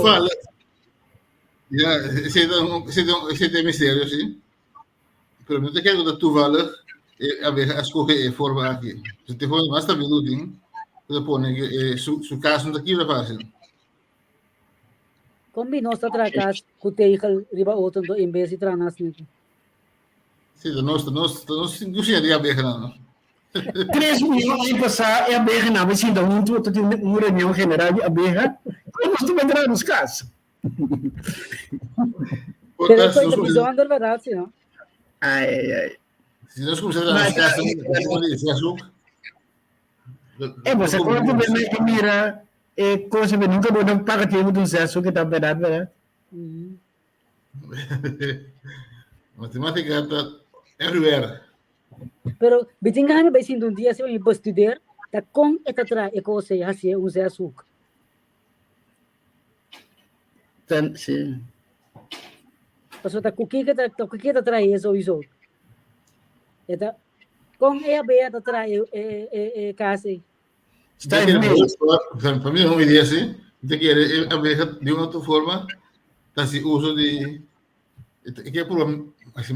Ja, ese ese es misterio, sí. Pero no te quiero dat toevallig a ver a escoge e forma aquí. Si te forma más stabiel ding, te pone que su su caso no te fácil. Kon bi nos ta traha kas ku tegel riba otro anto en bes di traha nas niki? Sí, ta nos, ta nos, ta nos gusiña di abehanan, no? Tres mil aña pasá e abehanan a sinta huntu ta tin un reunion general di abeha. Kon nos ta bai traha nos kas? Pero e kos ta bijzonder bèrdat, si no? Ai, ai, ai. Si nos kuminsá traha nos kas, nos di zeshoek. E bo sa kon ku mi mira E cosa que nunca bo no paga tiempo de un sexo que ta verdad, verdad? Mm. Matemática ta everywhere. Pero bitin gana bai sinta un dia si mi bestudeer, ta kon e ta traha e kos ei hasi un zeshoek. Ten, sí. Pasobra ta ku kiko ta ta ku kiko ta traha e sowieso. E ta kon e abeha ta traha e e e e kas ei. Está en medio. Pa mi un idea así, te quiere a veces de una otra forma, hace uso de, que por así,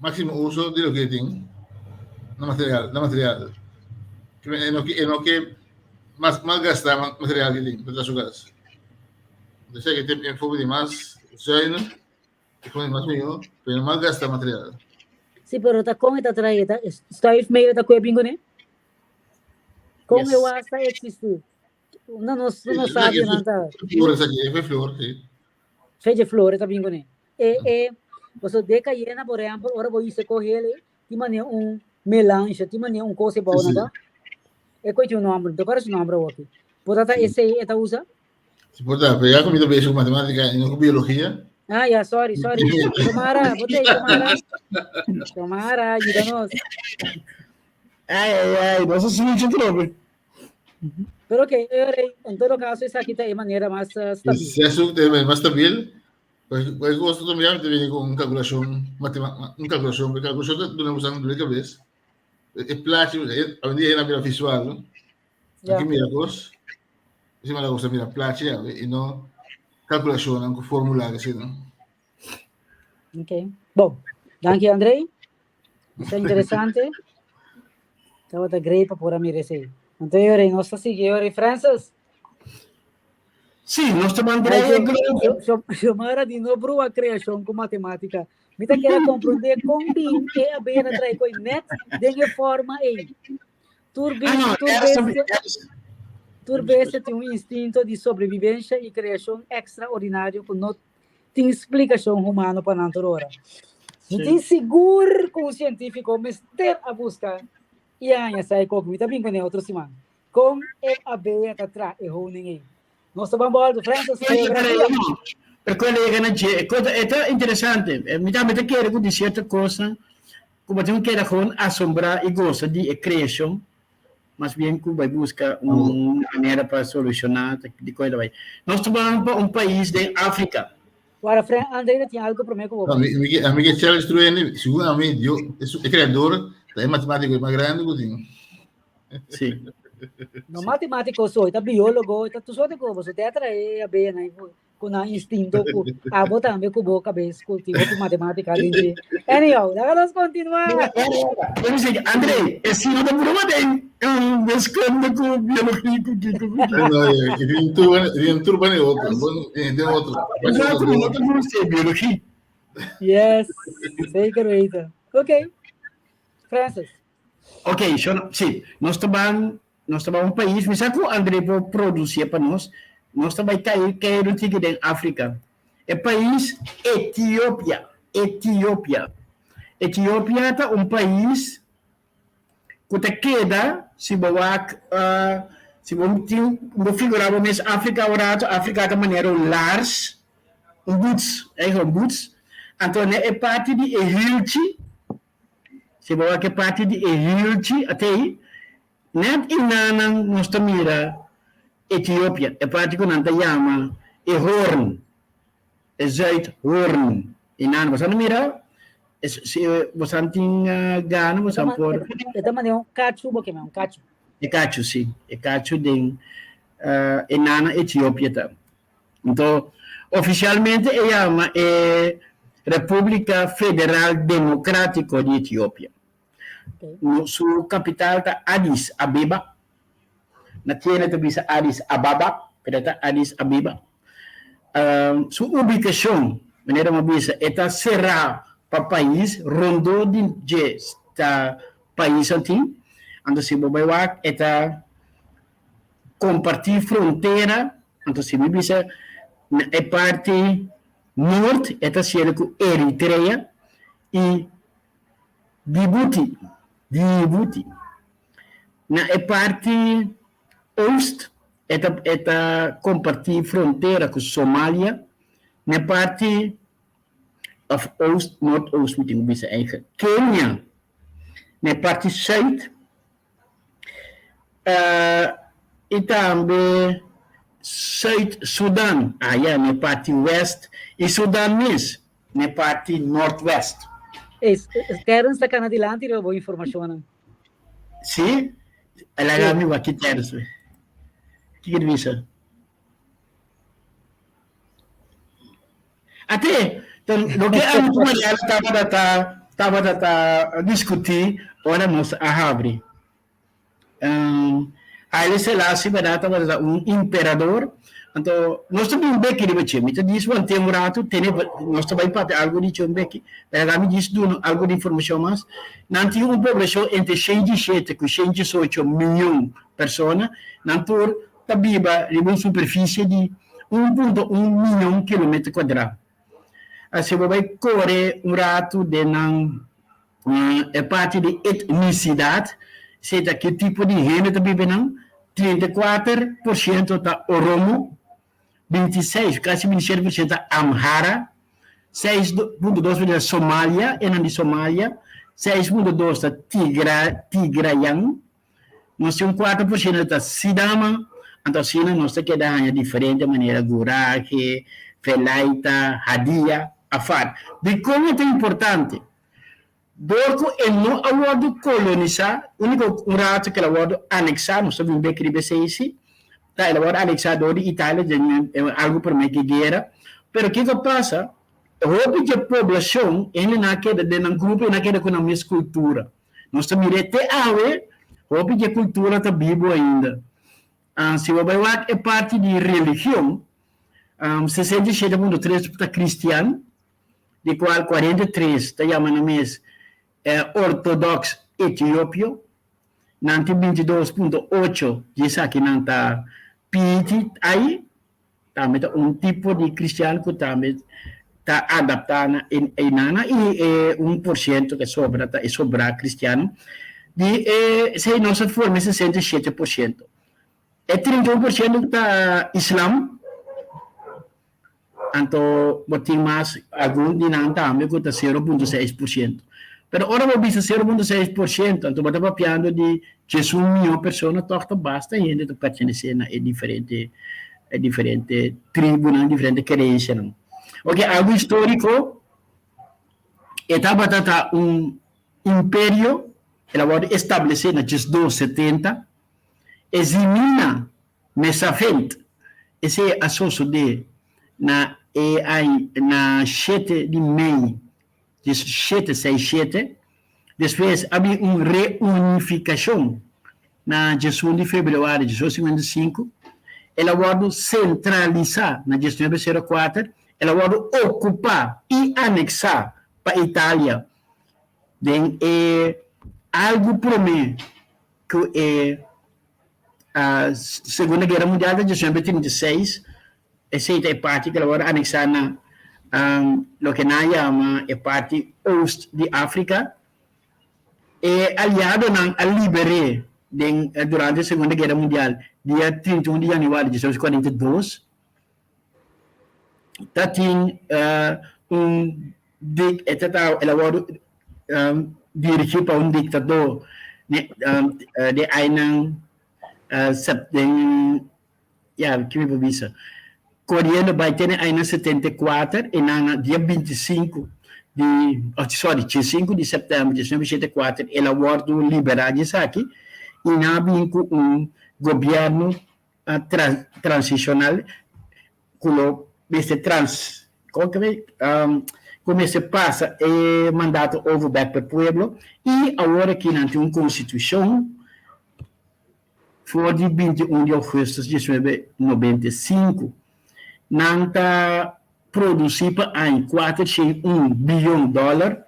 máximo uso de lo que tiene, no material, no material. Que no que no que más más gastar material que tiene, para su casa. Entonces que te enfoque de más sueño, enfoque más mío, pero más gasta material. Sí, pero ta con ta trae ta stuif meio ta kue bingo ne? Kon Yes. e was ta existí? Una nos no sabi nan ta. Flores aquí, es flor, sí. Feje flores ta bin kuné. E e paso de cayena por ejemplo, ora bo hise coge ti mane un melange, ti mane un cosa bou Sí, sí. na ta. E koi tin un nombre, no te su nombre awor. Por ta ese e ta usa? Sí, por ta, pero ya comida bezig con matemática y no con biología. Ah, ya, sorry, sorry. Xiomara, bote, Xiomara. Xiomara, ayúdanos. Ai, ai, ai, nos a switch atrobe. Pero ok, en todo caso, esaki ta e manera mas uh, stabil. Eso te mas stabil. Pues, pues gosto también te viene con calculación, matemática, un calculación, porque calculación te duna usando de cabeza. E plaatje, hoy en día era visual, no? Ja. Aki mira cos. Ese mala cosa mira plaatje y no calculación con fórmula que no. Ok. Bom, danki André. Está interesante. Tabata great pa por a mira esei. Anto yore, nos ta sigui yore. Francis. Sí, nos ta mandré e grupo. Xiomara di no brua creacion cu matematica. Mi ta kere comprende con bin e a bera trae coi net den e forma ei. Tur Ah, no, tur essa, bestia, essa, tur bestia tin un instinto di sobrevivencia y creacion extraordinario cu no tin splicacion humano pa nan tur ora. Mi tin sigur cu un cientifico mester a busca y a haña sa e koki. Mi ta bin cune otro siman. Con e abeha ta traha e honing ei? Nos ta ban boldo, Francis, geografia. Pero cuando llega na dje, e ta, e ta interesante. Mi tambe ta kere cu di cierto cosnan cu bo tin cu keda gewoon asombra y goza di e creacion, mas bien cu bai busca un manera pa soluciona di con e ta bai. Nos ta ban pa un pais den Africa. Wara, Fren, André ta tin algo prome cu bo. A mi, a mi ke challenge truene, segun a mi, Dios, e creador, ta e matematico mas grande cu tin. Sí. No matemático soy, ta biólogo, ta tu sote como, so tetra e a bena. ku nan instinto ku abo tambe ku bo kabes ku tin hopi matematika den dje. Anyhow, laga nos kontinuá. Let me say, André, e si no ta broma den un wiskunde ku biologia ku kiko ku kiko. No, e tin tur, e tin tur bane otro, bon, e tin otro. Exacto, no ta gusta biologia. Yes, zeker weten. Oké, Francis. Ok, so, sí, nos ta ban, nos ta ban un pais, mi sa ku André por producié pa nos, nos ta bai kai, kai un tiki den Afrika. E pais Etiopia, Etiopia. Etiopia ta un pais ku ta keda, si bo wak, uh, si bo tin, bo figura bo mes Afrika un rato, Afrika ta manera un lars, un boots, eigenlijk un boots, anto na e parti di e hielchi, Si bo wak e parti di e hielchi atei, nèt enanan nos ta mira Etiopia, e parti ku nan ta yama e Hoorn, e Zuid-Hoorn. Enan boso a mira, si boso tin gana boso por. E ta manera un kachu bo keme, un kachu. E kachu, si, e kachu den enanan Etiopia ta. Anto, ofisialmente e yama e Repúblika Federal Demokrátiko di Etiopia. Su kapital ta Addis Abeba. Na Kenia ta bisa Addis Ababa, pero e ta Addis Abeba. Su ubikashon, manera mi a bisa, e ta será pa pais rondó di dje ta pais antin. Anto si bo bai wak e ta kompartí frontera, anto si mi bisa na e parti nort e ta siendo ku Eritrea i Djibouti, Djibouti. Na e parti oost e ta e ta kompartí frontera ku Somalia, na e parti òf oost, noordoost mi tin ku bisa eigen, Kenia, na e parti sùit I tambe Suid Sudan, aya na e parti west, i Sudan mes na e parti nortwest. Ey, Terence ta kana dilanti riba bo informashonnan. Si? El a mi wak ki Terence we. Kiko di bisa? Ate, loke ami ku Mariana tabata ta tabata ta diskutí ora nos a habri. Haile Selassie bèrdat tabata ta un imperador, anto nos ta bin beki riba dje. Mi ta dis want'é un ratu, tene nos ta bai papia algu di dje un beki, pero ami dis duna algu di informashon mas. Nan tin un poblashon entre shen diesshete ku shen diesocho miyon persona, nan tur ta biba riba un superfisie di un punto un miyon kilometer kuadrá. Asina bo bai kore un ratu den nan e parti di etnisidat, esei ta ki tipo di hende ta biba nan, 34% ta Oromo, 26, kasi 27% ta Amhara, 6.2 ta Somalia, e nan di Somalia, 6.2 ta Tigra, Tigrayan, Nos tin un 4% ta Sidama, anto asina nos ta keda haña diferente manera Gurage, Velaita, Hadia, Afar. Dikon e ta importante? Dor ku e no a wòrdu kolonisá, úniko un ratu ku el a wòrdu aneksá, nos ta bin bek riba esei si, ta el a wòrdu aneksá dor di Italia den algu promé ku e guera, pero kiko a pasa? Hopi dje poblashon hende nan a keda den nan grupo i nan a keda ku nan mes kultura. Nos ta mir'é te awe, hopi di e kultura ta bibu ainda. Si bo bai wak e parti di religion, 67.3 ta kristian, di kual 43 ta yama nan mes ortodoks etiopio, nan tin 22.8 di esakinan ta piti ai, Tambe ta un tipo di cristian cu tambe ta adapta na e nana y e un por ciento ke sobra ta e sobra cristiano. Di e esey nos a forma e 67%. E 31% ta islam, anto bo tin mas algun di nan tambe cu ta 0.6%. Pero ora bo bisa 0.6% anto bo ta papiando di 11 miyon persona toch ta basta hende ta pertenece na e diferente e diferente tribunan, diferente kerensianan. Oke, algu históriko, e tabata ta un imperio, el a wòrdu establesé na 1270, e Zimina Mesafint, esei a sosodé na e ai na shete di mei diesshete seis shete. Despues a bin un reunifikashon na diesun di febrüari 1855. El a wòrdu sentralisá na diesnuebe sero kuater. El a wòrdu okupá i aneksá pa Italia den e algu promé ku e Segunda Guera Mundial ta 1936. Esei ta e parti ku el a wòrdu aneksá na loke nan a yama e parti oost di Afrika. E aliadonan a liber'é den durante Segunda Guera Mundial dia 31 di yanüari 1942. Ta tin un dik e ta ta el a wòrdu dirigí pa un diktador den ainan den Ya, ki mi por bisa? Koriendo bai te na aña 74 i nan na dia 25 di, oh, sorry, 15 di sèptèmber di 1974 el a wòrdu liberá di esaki i nan a bin ku un gobièrnu tra, transishonal ku lo mester trans, kon ke mi, ku mester pasa e mandato over bèk pa e pueblo i awor aki nan tin un konstitushon. For di 21 di augustus 1995, nan ta produsí pa aña 401 biyon dòler.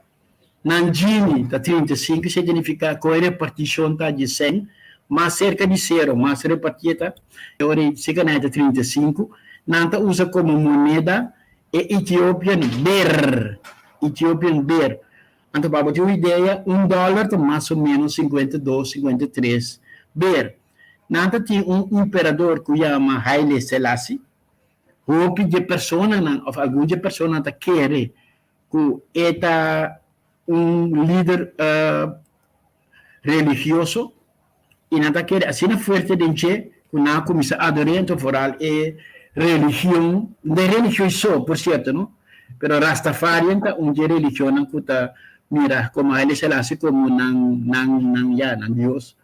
Nan Gini ta 35, esei ta nifiká ku e repartishon ta di 100, mas serka di sero, mas repartié ta. E ora ei si gana ta 35. Nan ta usa komo moneda e Ethiopian Birr, Ethiopian Birr. Anto pa bo tin un idea, un dòler ta mas o ménos 52, 53 ber. Nan ta tin un imperador ku yama Haile Selassie. Hopi dje personanan òf algun dje personanan ta kere ku e ta un lider religioso i nan ta kere asina fuerte den dje ku nan a kuminsá ador'é. Anto foral e religion, no e religion so por sierto no, pero Rastafarian ta un dje religionnan ku ta mira komo Haile Selassie komo nan nan nan ya nan dios,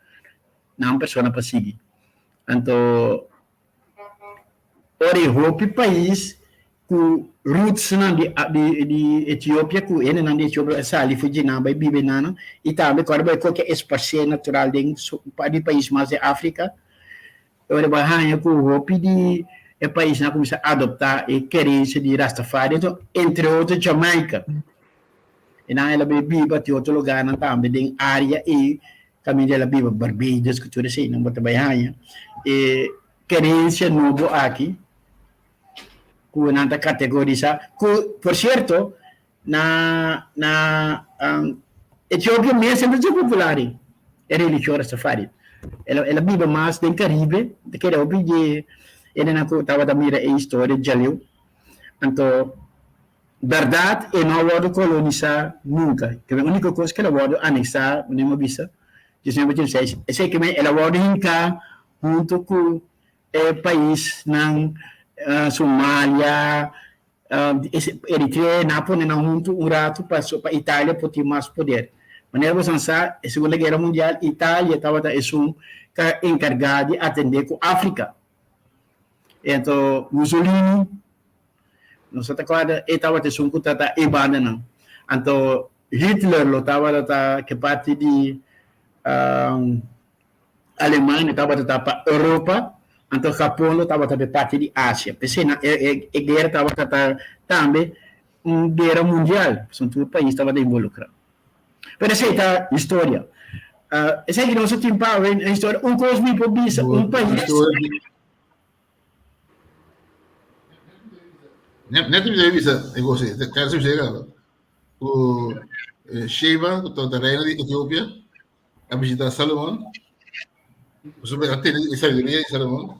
nan persona pa sigui. Anto Ora e hopi pais ku rootsnan di di Etiopia ku hendenan di Etiopia a sali for dje nan bai biba enanan i tambe ku ora bai koke esparsé natural den un par di pais mas den Afrika ora bo a haña ku hopi di e paisnan a kuminsá adoptá e kerensia di Rastafari enton entre otro Jamaica enan el a bai biba tin otro lugarnan tambe den área ei kaminda el a biba Barbados ku tur eseinan bo ta bai haña e Kerensia nobo aki ku nan ta kategorisá, ku por sierto na na Etiopia mes no ta popular e religion Rastafari. El a el a biba mas den Karibe, ta kere hopi di hendenan ku tabata mira e historia djaleu. Anto bèrdat e no a wòrdu kolonisá nunka, e úniko kos ku el a wòrdu aneksá, manera mi a bisa, 1986, esei ke men el a wòrdu hinká huntu ku e paisnan Somalia, Eritrea, nan a pone nan huntu un ratu pa pa Italia por tin mas poder. Manera boso sa, e Segunda Guera Mundial, Italia tabata esun ka enkargá di atendé ku Afrika. Ento Mussolini, nos ta kòrda, e tabata esun ku ta ta e bandanan. Anto Hitler lo tabata ta ke parti di Alemania tabata ta pa Europa, anto Japon lo tabata pa e parti di Asia. P'esei nan e e guera tabata ta tambe un guera mundial, pasobra tur pais tabata involukrá. Pero esei ta historia. Esei ki nos a tin pa awe na historia. Un kos mi por bisa, un pais. Net mi bisa e kos ei, te bisa e kaba. Ku Sheba, ku tabata reina di Etiopia, a bishitá Salomon. Pasobra el a tene e sabiduria di Salomon.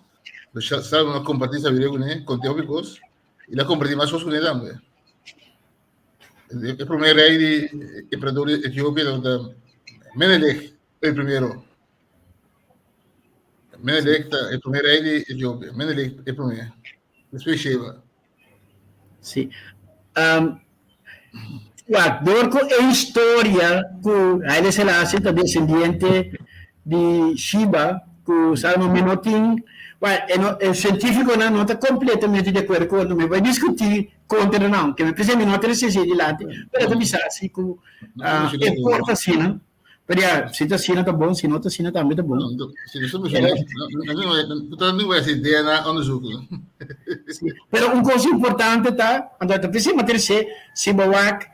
Salomon a kompartí sabiduria kuné, kont'é hopi kos, i el a kompartí mas kos kuné tambe. E promé rei di emperador di Etiopia tabata Menelik el primero. Menelik ta e promé rei di Etiopia. Menelik e promé. Despues Sheba. Sí. Um, wak, door ku e historia ku Haile Selassie ta descendiente di Sheba, Ku Salmo mi no tin, well, e no, e sientífikonan no ta kompletamente di akuerdo ku otro, mi bai diskutí kontra nan, ke mi pensa mi no ta resisti ei dilanti, pero e ta bisa si ku e por ta asina, pero ya, si ta asina ta bon, si no ta asina tambe ta bon. Pero un kos importante ta, anto ta p'esei mi a trese, si bo wak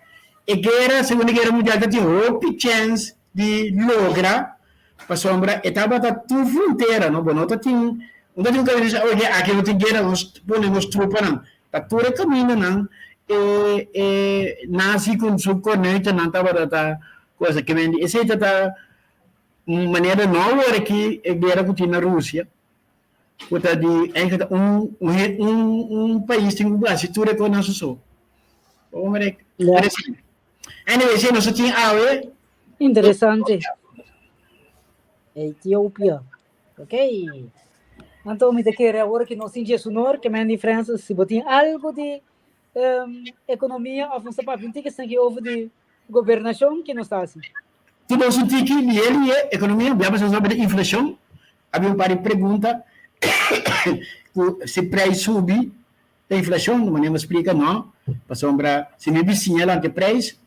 e guera, Segunda Guera Mundial ta tin hopi chèns di logra Pasobra e tabata tur frontera, no? Bo no ta tin, no ta tin un kaminda di bisa, oye, aki no tin guera, nos pone nos trupanan. Ta tur e kamindanan e e nazi ku su kornuitanan tabata ta cosa. Ke men di esei ta ta un manera no awor aki e guera ku tin na Rusia, ku ta di eigenlijk ta un un un pais tin ku hasi tur e kosnan su so. Anyway, si nos tin awe. Interesante. Etiopia. Ok. Anto mi te kere awor ki nos tin Jesunor, ke men di Francis, si bo tin algo di um, ekonomia of nos ta papia un tiki esaki over di gobernashon ki nos ta hasi. Ti bo un tiki lihe lihe ekonomia, bia pasá sobre di inflashon, habia un par di pregunta ku si prijs subi Ta inflashon, di manera mi a splika, no, pasobra si mi bisiña lanta e preis,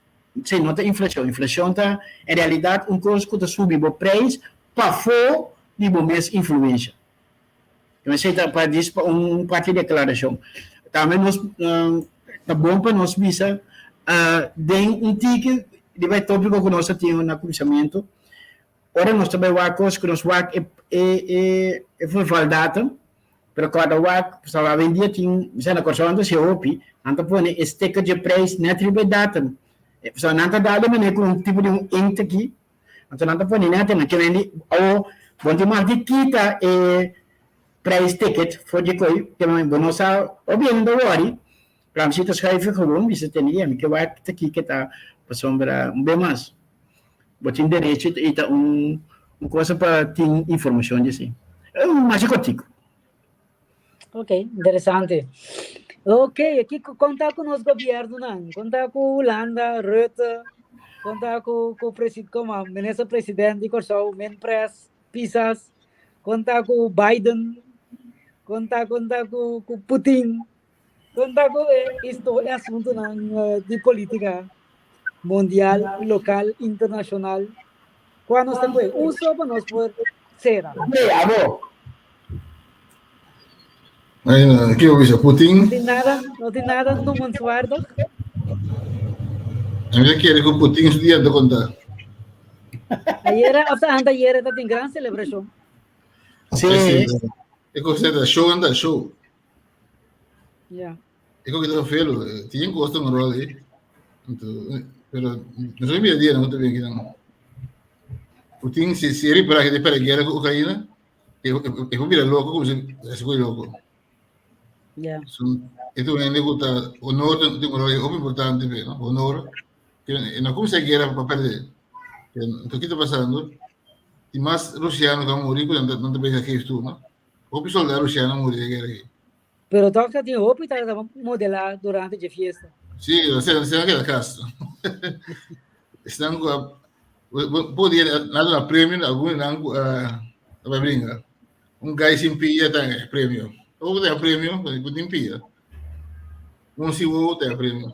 esei no ta inflashon. Inflashon ta en realidat un kos ku ta subi bo preis pafó di bo mes influensha. Esei ta pa dis pa un parti di aklarashon. Tambe nos ta bon pa nos bisa den un tiki riba e tópiko ku nos a tin na kuminsamentu, Ora nos ta bai wak kos ku nos wak e e e e vervaldatum, pero kòrda wak, pasobra awendia tin, mi sa na Kòrsou nan ta hasi hopi, nan ta pone e sticker dje prijs nèt riba e datum. Pasobra nan ta dal de manera ku un tipo di un inkt aki, anto nan ta pone nèt einan. Ke men di, awo bo tin mag di kita e prijsticket for dje koi, ke men bo no sa, obie nan ta wòri, pero ami si ta schuif gewoon, mi sa tene, ya mi ke wak ta kiko ta, pasobra un be mas. Bo tin derecho i ta un un cosa pa tin informacion di esei. E un masha cortico. Ok, interesante. Ok, aki konta ku nos gobiernonan, konta ku Hulanda, Rutte, konta ku ku presi komo minister president di Kòrsou, Minpres, Pisas, konta ku Biden, konta konta ku ku Putin. Konta ku e isto e asuntunan di polítika mundial, lokal, internashonal, kua nos ta kue uso pa nos por sera. Hey, abo. Ay, no, kiko bisa Putin? No tin nada, no tin nada noemenswaardig. A mi kere ku Putin su dia ta konta. Ayera, of ta antayera ta tin gran selebrashon. Sí. E kos ta show anda show. Ja. E ko kita velo, tin kosto un rol ahí. Anto, pero no sé mira dia no te bien kinan. Putin si si ripara que de guerra con Ucrania, e e mira loco como si se fue loco. Ja. Son esto un hende que honor tiene un rol importante, no? Honor. E no como se guerra para perder. Entonces, ¿qué está pasando? Y más rusiano que han morido, no te ves aquí tú, no? Hopi soldado rusiano a muri den guera aki. Pero tòg ta tin hopi ta ta modelá durante dje fiesta. Sí, esnan a keda kas. Esnan ku a por dia nan a duna premio na algun di nan ku a bai bringa. Un gai sin pia ta haña premio. Abo ta haña premio ku tin pia. Un sin wowo ta haña premio.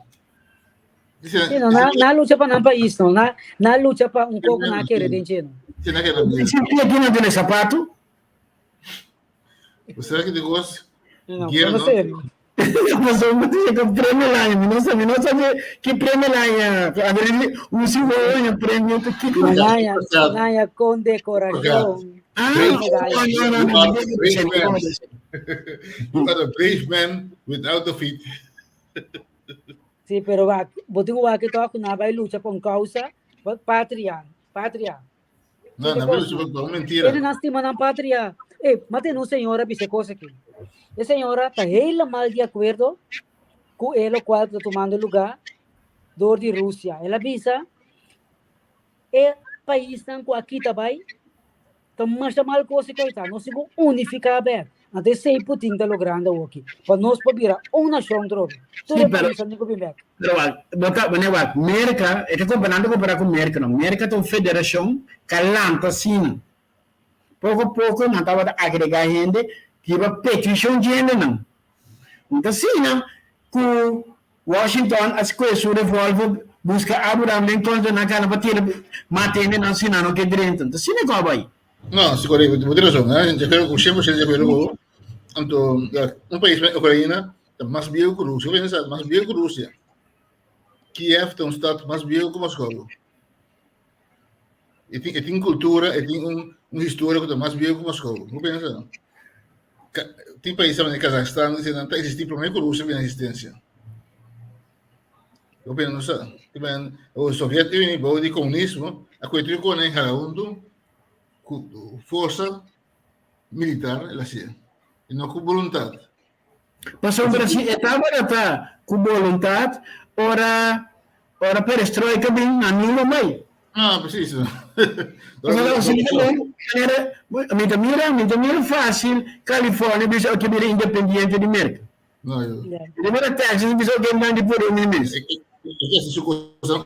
Sí, no, na, na lucha pa nan pais, no. Na, na lucha pa un koko na kere den cheno. Sí, na kere den. Sin pia kina duna sapato? Será que te gosta? No, Guerra, no no? sé. Pasó un dice que premio la mi no sé, mi no sabe qué premio la A ver, un si voy premio que No, naya, naya condecoración. Ah, Medalla. no, no, no, no, Brave man. You are a brave man without a feet. Sí, pero wak, bo tin wak toch na bai lucha pa un causa, pa patria, patria. No, no, pero eso es mentira. Ele não estima na patria. Eh, mas tem um senhora bisa coisa aqui. E senhora está helemaal de acordo com ele, qual está tomando lugar door de Rússia. Ela bisa, e país nan ku aqui também, tá mais mal coisa que está. Nós temos unificar bem. Anto esei Putin ta logrando awoki. Pa nos por bira un nashon trobe. Tur Sí, e pero- paisnan tin ku bin bek. Pero wak, bo ta, wanneer wak, Merka, e ta komparando kompará ku Merka no. Merka ta un federashon ka lanta asina. Poko poko nan tabata agregá hende riba petishon di hendenan. No ta asina ku Washington a skohe su revolver buska Abraham Lincoln ta na kana pa tira mata hendenan si nan no ke drenta. No ta asina ku a bai. No, si korekto, bo tin rason, eh. Di akuerdo ku 100% di akuerdo ku bo. Anto, ya, un pais manera Ukraina ta mas bieu ku Rusia. Bo pensa, mas bieu ku Rusia. Kiev ta un stad mas bieu ku Moskou. E tin, e tin kultura, e tin un, un historia ku ta mas bieu ku Moskou. Bo pensa? Ka, tin paisnan manera Kazakhstan, nan ta existi promé ku Rusia bini na existensia. Bo pensa no sa? Ti men, o Soviet Unie bou di komunismo a kohe tur kone hala huntu ku forsa militar el a hasié, i no ku boluntat. Pasobra si e tabata ta ku boluntat, ora ora perestroika bin, nan no lo mai. Ah, precies. Pasobra asina ta bon, manera mi ta mira, mi ta mira fácil California bisa oke bira independiente di Merka. No, yo. Mi ta mira Texas bisa oke nan di por mi mes. E ke hasi su cosa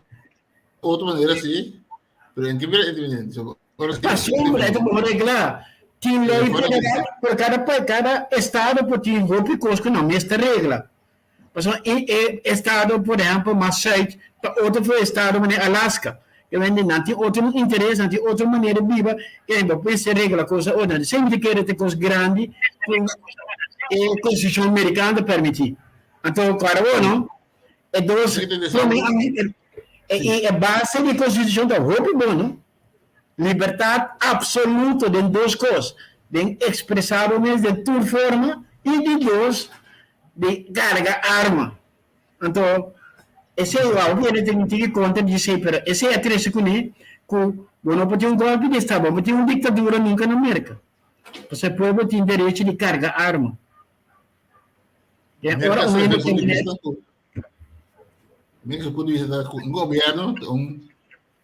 otro manera si, pero en ke bira independiente. So, ora si. Pasobra e ta bon reglá. Tin lei federal, pero kada pa kada estado por tin hopi kos ku nan mes ta regla. Pasobra e e estado por ehèmpel mas sùit ta otro for estado manera Alaska. Ke wende nan tin otro interes, nan tin otro manera di biba, ke bo mester regla kos otro. Nan semper ta kere ta kos grandi ku e konstitushon merikano ta permití. Anto kòrda bo no, e dos promé e base di konstitushon ta hopi bon no. Libertat absoluto den dos kos, den ekspresá bo mes den tur forma i di dos, di karga arma. Anto, esei wou kere tin tin kontra di esei, pero esei a trese kuné ku bo no por tin un golpe di estado, bo no por tin un diktadura nunka na Merka. Pasobra e pueblo tin derecho di karga arma. E ora un hende tin Merka su punto di vista ta ku un gobierno ta un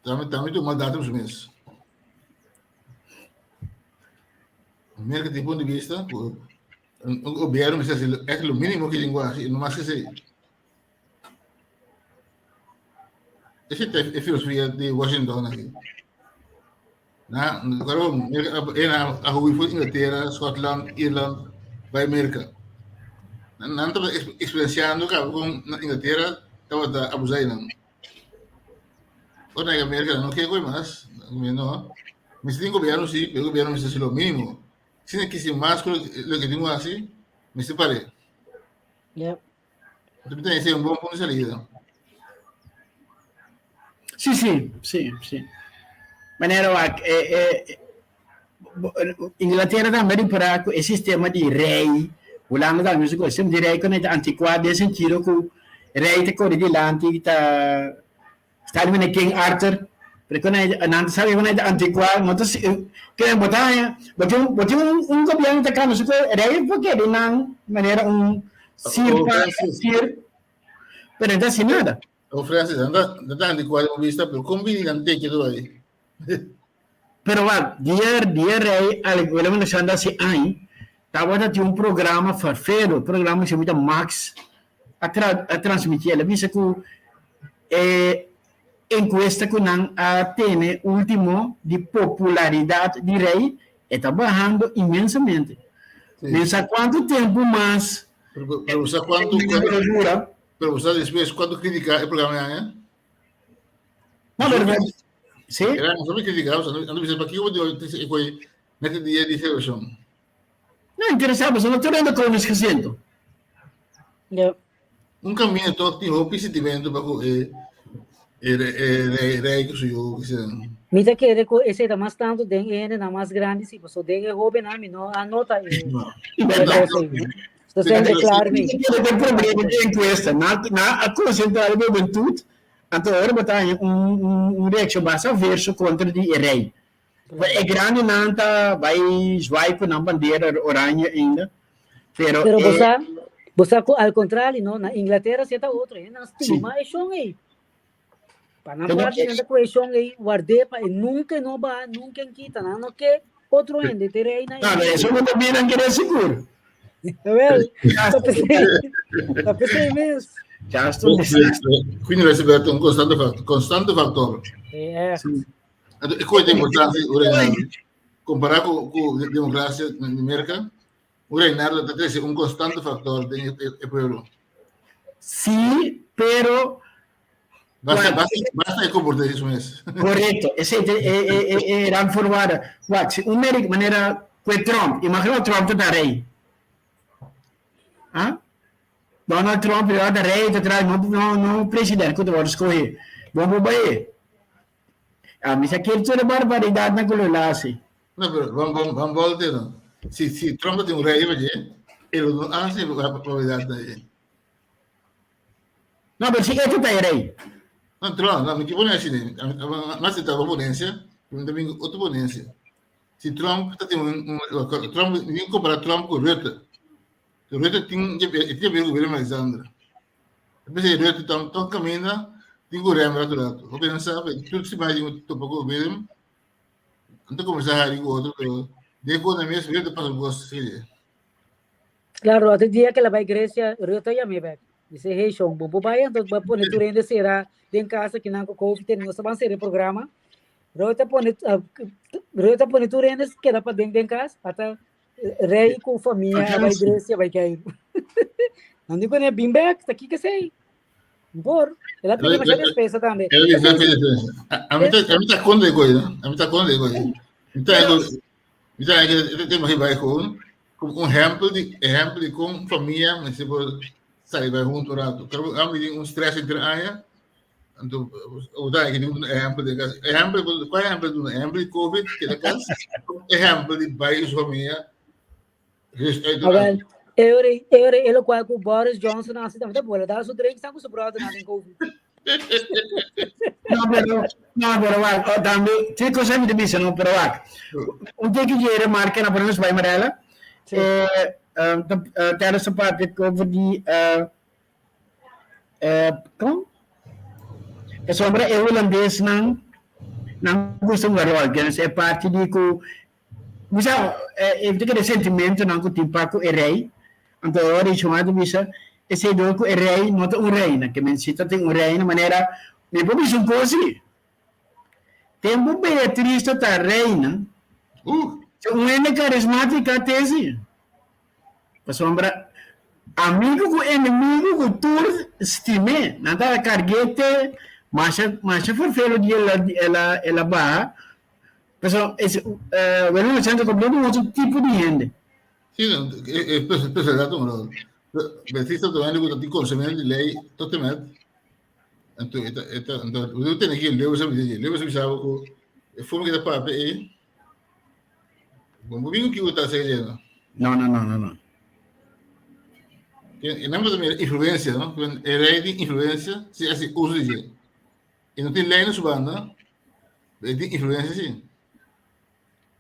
Tambe tambe tu mandato su mes. Merka tin punto di vista ku un gobierno mester hasi echt lo mínimo que tin ku hasi, no mas que esei. Ese ta e filosofia di Washington aki. Na, claro, Merka a a hui for Inglaterra, Scotland, Irland, bai Merka. Nan nan tabata experienciando kaba kon na Inglaterra tabata abusá nan. Ora na América no ke koe mas, no. Mester tin gobierno sí, pero gobierno mester hasi lo mínimo. Si no kisi mas ku lo ke tin ku hasi, mester par'é. Yep. Entonces mi ta un bon punto de salida. Sí, sí, sí, sí. Manera wak, eh, eh, Inglaterra tambe ripará ku e sistema di rei, Hulanda tambe su kos, sistema di rei ku ta antikuá den sentido ku rei ta kore dilanti ta sta di manera King Arthur, pero ku nan ta sabi ku nan ta antikuá, no ta ke bo ta haña, bo tin bo tin un gobièrnu ta kambia su kos, rei por keda nan manera un sir pa sir, pero no ta hasi nada. O Francis, nan ta antikuá den un bista, pero kon bini nan teke tur ahí? Pero wak, dia dia rei Willem Alexander hasi añ, tabata tin un programa farfero, programa ku se Max a tra a transmití. El a bisa ku e enkuesta ku nan a tene último di popularidat di rei, e ta bahando inmensamente. Men sa kuantu tempu mas Pero, pero sa kuantu, e dura. Pero sa despues kuantu kritika e programa aña? No, pero sí. Era no sabe criticar, o sea, no dice, ¿para qué yo dice que mete día dice eso? No, interesante, so no te rendo koningsgezind. Ja. Un camino toch tin hopi sentimento pa ku e e e rei ku su yu ku se. Mi ta kere ku esei ta mas tantu den e hendenan mas grandi si, pasobra den e hóbennan mi no a nota e e kos ei. Ta sende klar mi. Tin problema di enkuesta. Nan a konsentrá riba hubentud, anto ora bo ta haña un reakshon basta averso kontra di e rei. E grandinan ta bai zwai ku nan bandera oranje ainda, pero Pero bo sa, bo sa ku al kontrario no, na Inglatera si ta otro, nan stima e shon ei. Pa nan parti nan ta ku e shon ei ward'é pa e nunka e no baha, nunka e kita, nan no ke otro hende te rei na No, no, eso no ta bien nan kere sigur. Wel, ta pesei, ta pesei mes. Ya esto un desastre. Queen Elizabeth un constante factor, constante factor. Sí, echt. Anto, e koe ta importante, ora. Kompará ku ku demokrasia na Merka, un reinado ta trese un konstante faktor den e pueblo. Sí, pero Basta, basta, basta e komport'é su mes. Korekto, esei ta e e e e randvoorwaarde. Wak, si un merk manera ku e Trump, imagina Trump ta ta rei. Ah? Donald Trump ta ta rei ta traha no no no president ku ta wòrdu skohé. Bon por bai. Ami sa kier tur e barbaridatnan ku lo el a hasi. No, pero van, van, van volte no. Si, si Trump ta un rei riba dje, e lo no hasi e barbaridatnan ei. No, pero si e ta e rei. No, Trump, no, mi ke pone asina. Mi acepta bo ponencia, pero mi ta bin otro ponencia. Si Trump ta tin un, un, Trump, mi compara Trump ku Rutte. Rutte tin, e tin a ver ku Willem Alexander. Pensei Rutte ta ta caminda tin ku rem rato rato. Hopi nan sa, tur siman tin ku topa ku Willem. Anto comenzá hari ku otro, pero de ku na mes Rutte pasa bos serie. Claro, otro dia que la bai Grecia, Rutte yam'é bek. Dice, hey, shon, bo bo bai anto bo pone tur hende sera den casa kinan ku COVID tene, nos ta ban sera e programa. Rutte pone, uh, Rutte pone tur hende keda pa den den cas, ata rei ku famia a bai Grecia bai keiru. Nan di kuné bin bek, ta kiko esei? Por, el a pidi masha despesa tambe. El a pidi despesa. A mi ta, a mi ta konde e koi, no? A mi ta konde e koi. Mi ta, mi ta, e tema bai gewoon como un ehempel di ehempel di con famia mester por sali bai hunto un rato. Creo que ami tin un stress entre aña. Anto, o ta que un ehempel de cas. Ehempel, cual ehempel duna? Ehempel di COVID, que da cas. Ehempel di bai su famia. Rust uit A wel, eure, eure, e locual cu Boris Johnson haci tambe ta bola. Dal su drink san cu su brother na den COVID. No, pero, no, pero wak, oh, tambe, twee cosas mi te bisa, no, pero wak. Un tiki je remarca na por bai Marella. Sí. Eh, um, tijdens de papia over die, eh, eh, kom? Pasobra e hulandesnan, nan gusta un rol, dus e parti di ku Bisa, e ta kere sentimentonan ku tin pa ku e rei. Anto e ora Yeshua ta bisa, Esei dor ku e rei no ta un reina, ke men si ta tin un reina, manera mi por bisa un kos si. Tempu Beatriz ta ta reina, si un hende karismátika te si. Pasobra amigu ku enemigu ku tur stim'é, nan ta karg'é te masha masha ferfelu di el a el a el a baha. Pasobra es Willem Alexander ta kompleta un otro tipo di hende. Sí, no, e e personalidad un rol. Beatriz ta hende ku ta tin konosementu di lei tot en met. Anto e ta e ta anto bo tene ki Lewis a bisa Lewis a bisa bo ku e forma ku e ta papia ei Bo bo bin ku ta hacer no? No, no, no, no, no. E nan ta mira influencia, no? E rei tin influencia, si hasi uso di dje. E no tin lei na su banda, pero e tin influencia si.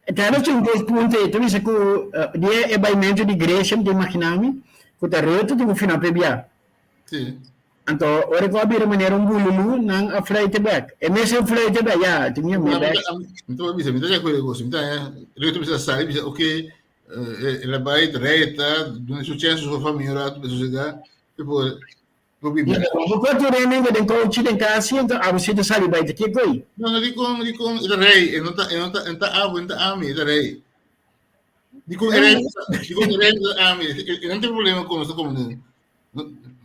Tijdens un dos punto e ta bisa ku di e baimento di Grecia mi ta imagina mi ku ta Rutte tin ku fina p'e bia. Si. Anto ora ku a bira manera un bululu nan a fluite bek. E mes a fluite bek, ya, tin mi bek. Mi ta bisa, mi ta de acuerdo ku mi ta Rutte bisa sali bisa oke el a bai rei ta duna su chance su famia un rato pa sosega por por biba. Bo por tur hende den kouchi den kas anto abo si ta sali bai ta kiko ei? No, no dikon dikon e ta rei e no ta e no ta e no ta abo e no ta ami e ta rei. Dikon e rei dikon e rei ta ami e no tin problema ku nos ta komo.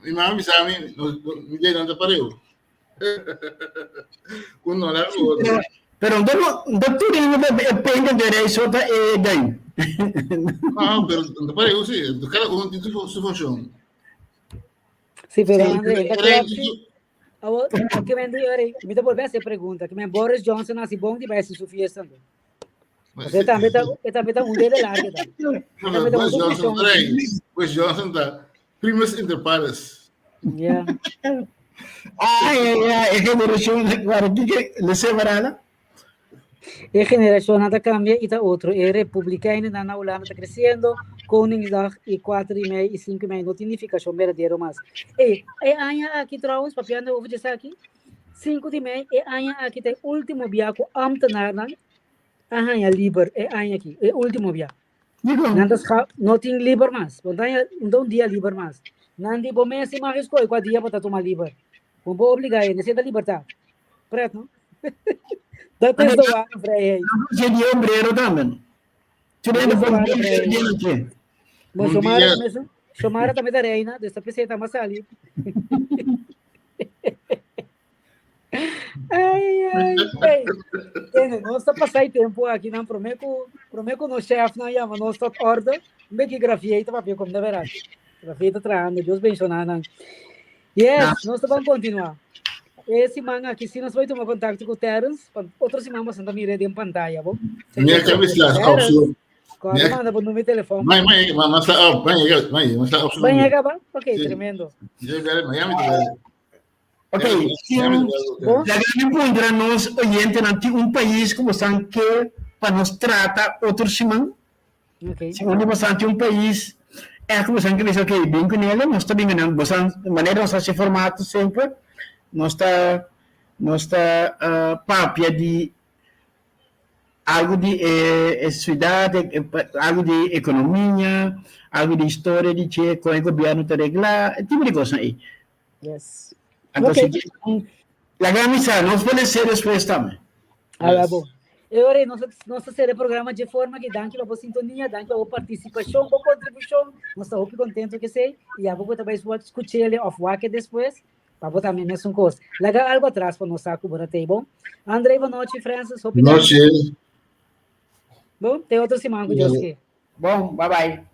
Mi mama bisa mi, mi dedo ta pareu. Ku no la otro. Pero no no tur hende ta e pende de rei so ta e den. No, pero ta pareu si. Kada un tin su su funshon. Sí, pero André, ta klopt sí. Awo, ke men di ori, mi ta volver a hacer pregunta, ke men Boris Johnson hasi bon di bai hasi su fiesta anto. Pasobra e tambe ta, e tambe ta un dede largo ta. No, no, Boris Johnson, Boris Johnson ta primus inter pares. Yeah. Ai, ai, ai, e generacion, guarda, kiko, le separala? E generacionnan ta cambia y ta otro. E republikeinennan na Hulanda ta creciendo, Koningsdag y 4 di mei y 5 di mei no tin nificacion berdadero mas. Ey, e aña aki trouwens, papiando over djesaki, 5 di mei, e aña aki ta e ultimo bia cu ambtenaarnan a haña liber, e aña aki, e ultimo bia. Dikon? Nan ta scha, no tin liber mas. Bo ta haña un ta un dia liber mas. Nan di bo mes mag escoge cua dia bo ta tuma liber. Bo por obliga hende, esey ta libertad. Pret, no? Dat is de ware vrijheid. Nan di obrero tambe, no? Tur hende bon dia dia noche. Bon, Xiomara tambe, Xiomara tambe ta reina, dus ta p'esei ta mas sali. Ai, ai, ai. Tene, nos ta pasai tempo aki nan prome ku prome ku nos chef nan yama nos tot orde. Mbe ki Grafiei ta papia kom de veras. Grafiei ta trahando, Dios benshoná nan. Yes, nos ta ban kontinuá. E siman aki si nos bai tuma kontakto ku Terence, pa otro siman boso ta mira den pantaya, bo. Mi a kaba slash off so. Kòrda manda bo numero di telefòn. Mai, mai, ma ma sla off, mai, mai, ma sla off. Bai a kaba? Ok, tremendo. Miami ta bai. Ok, laga mi puntra nos oyentenan tin un pais ku bosan ke pa nos trata otro siman? Ok. Si un di bosan tin un pais ègt ku bosan ke bisa ok bin ku nele nos ta bin ku nan. Bosan manera nos ta hasi formato semper nos ta nos ta papia di algu di e siudat, algu di ekonomia, algu di historia di dje, kon e gobièrnu ta reglá, e tipo di kosnan ei. Yes. Anto Ok. si laga mi sa, nos pone ser despues tambe. Ah, Yes. bom. E ora nos nos ta sera e programa de forma que danki pa bo sintonia, danki pa bo participacion, bo contribucion. Nos ta hopi contento que sei. E abo bo ta bai escuchele of wake despues, pa bo tambe mesun cos. Laga algo atras pa nos sa cu bo ta tei, bon? André, bon nochi, Francis, hopi danki. Noche. Bon, te otro siman cu Dios ke. Bon, bye bye.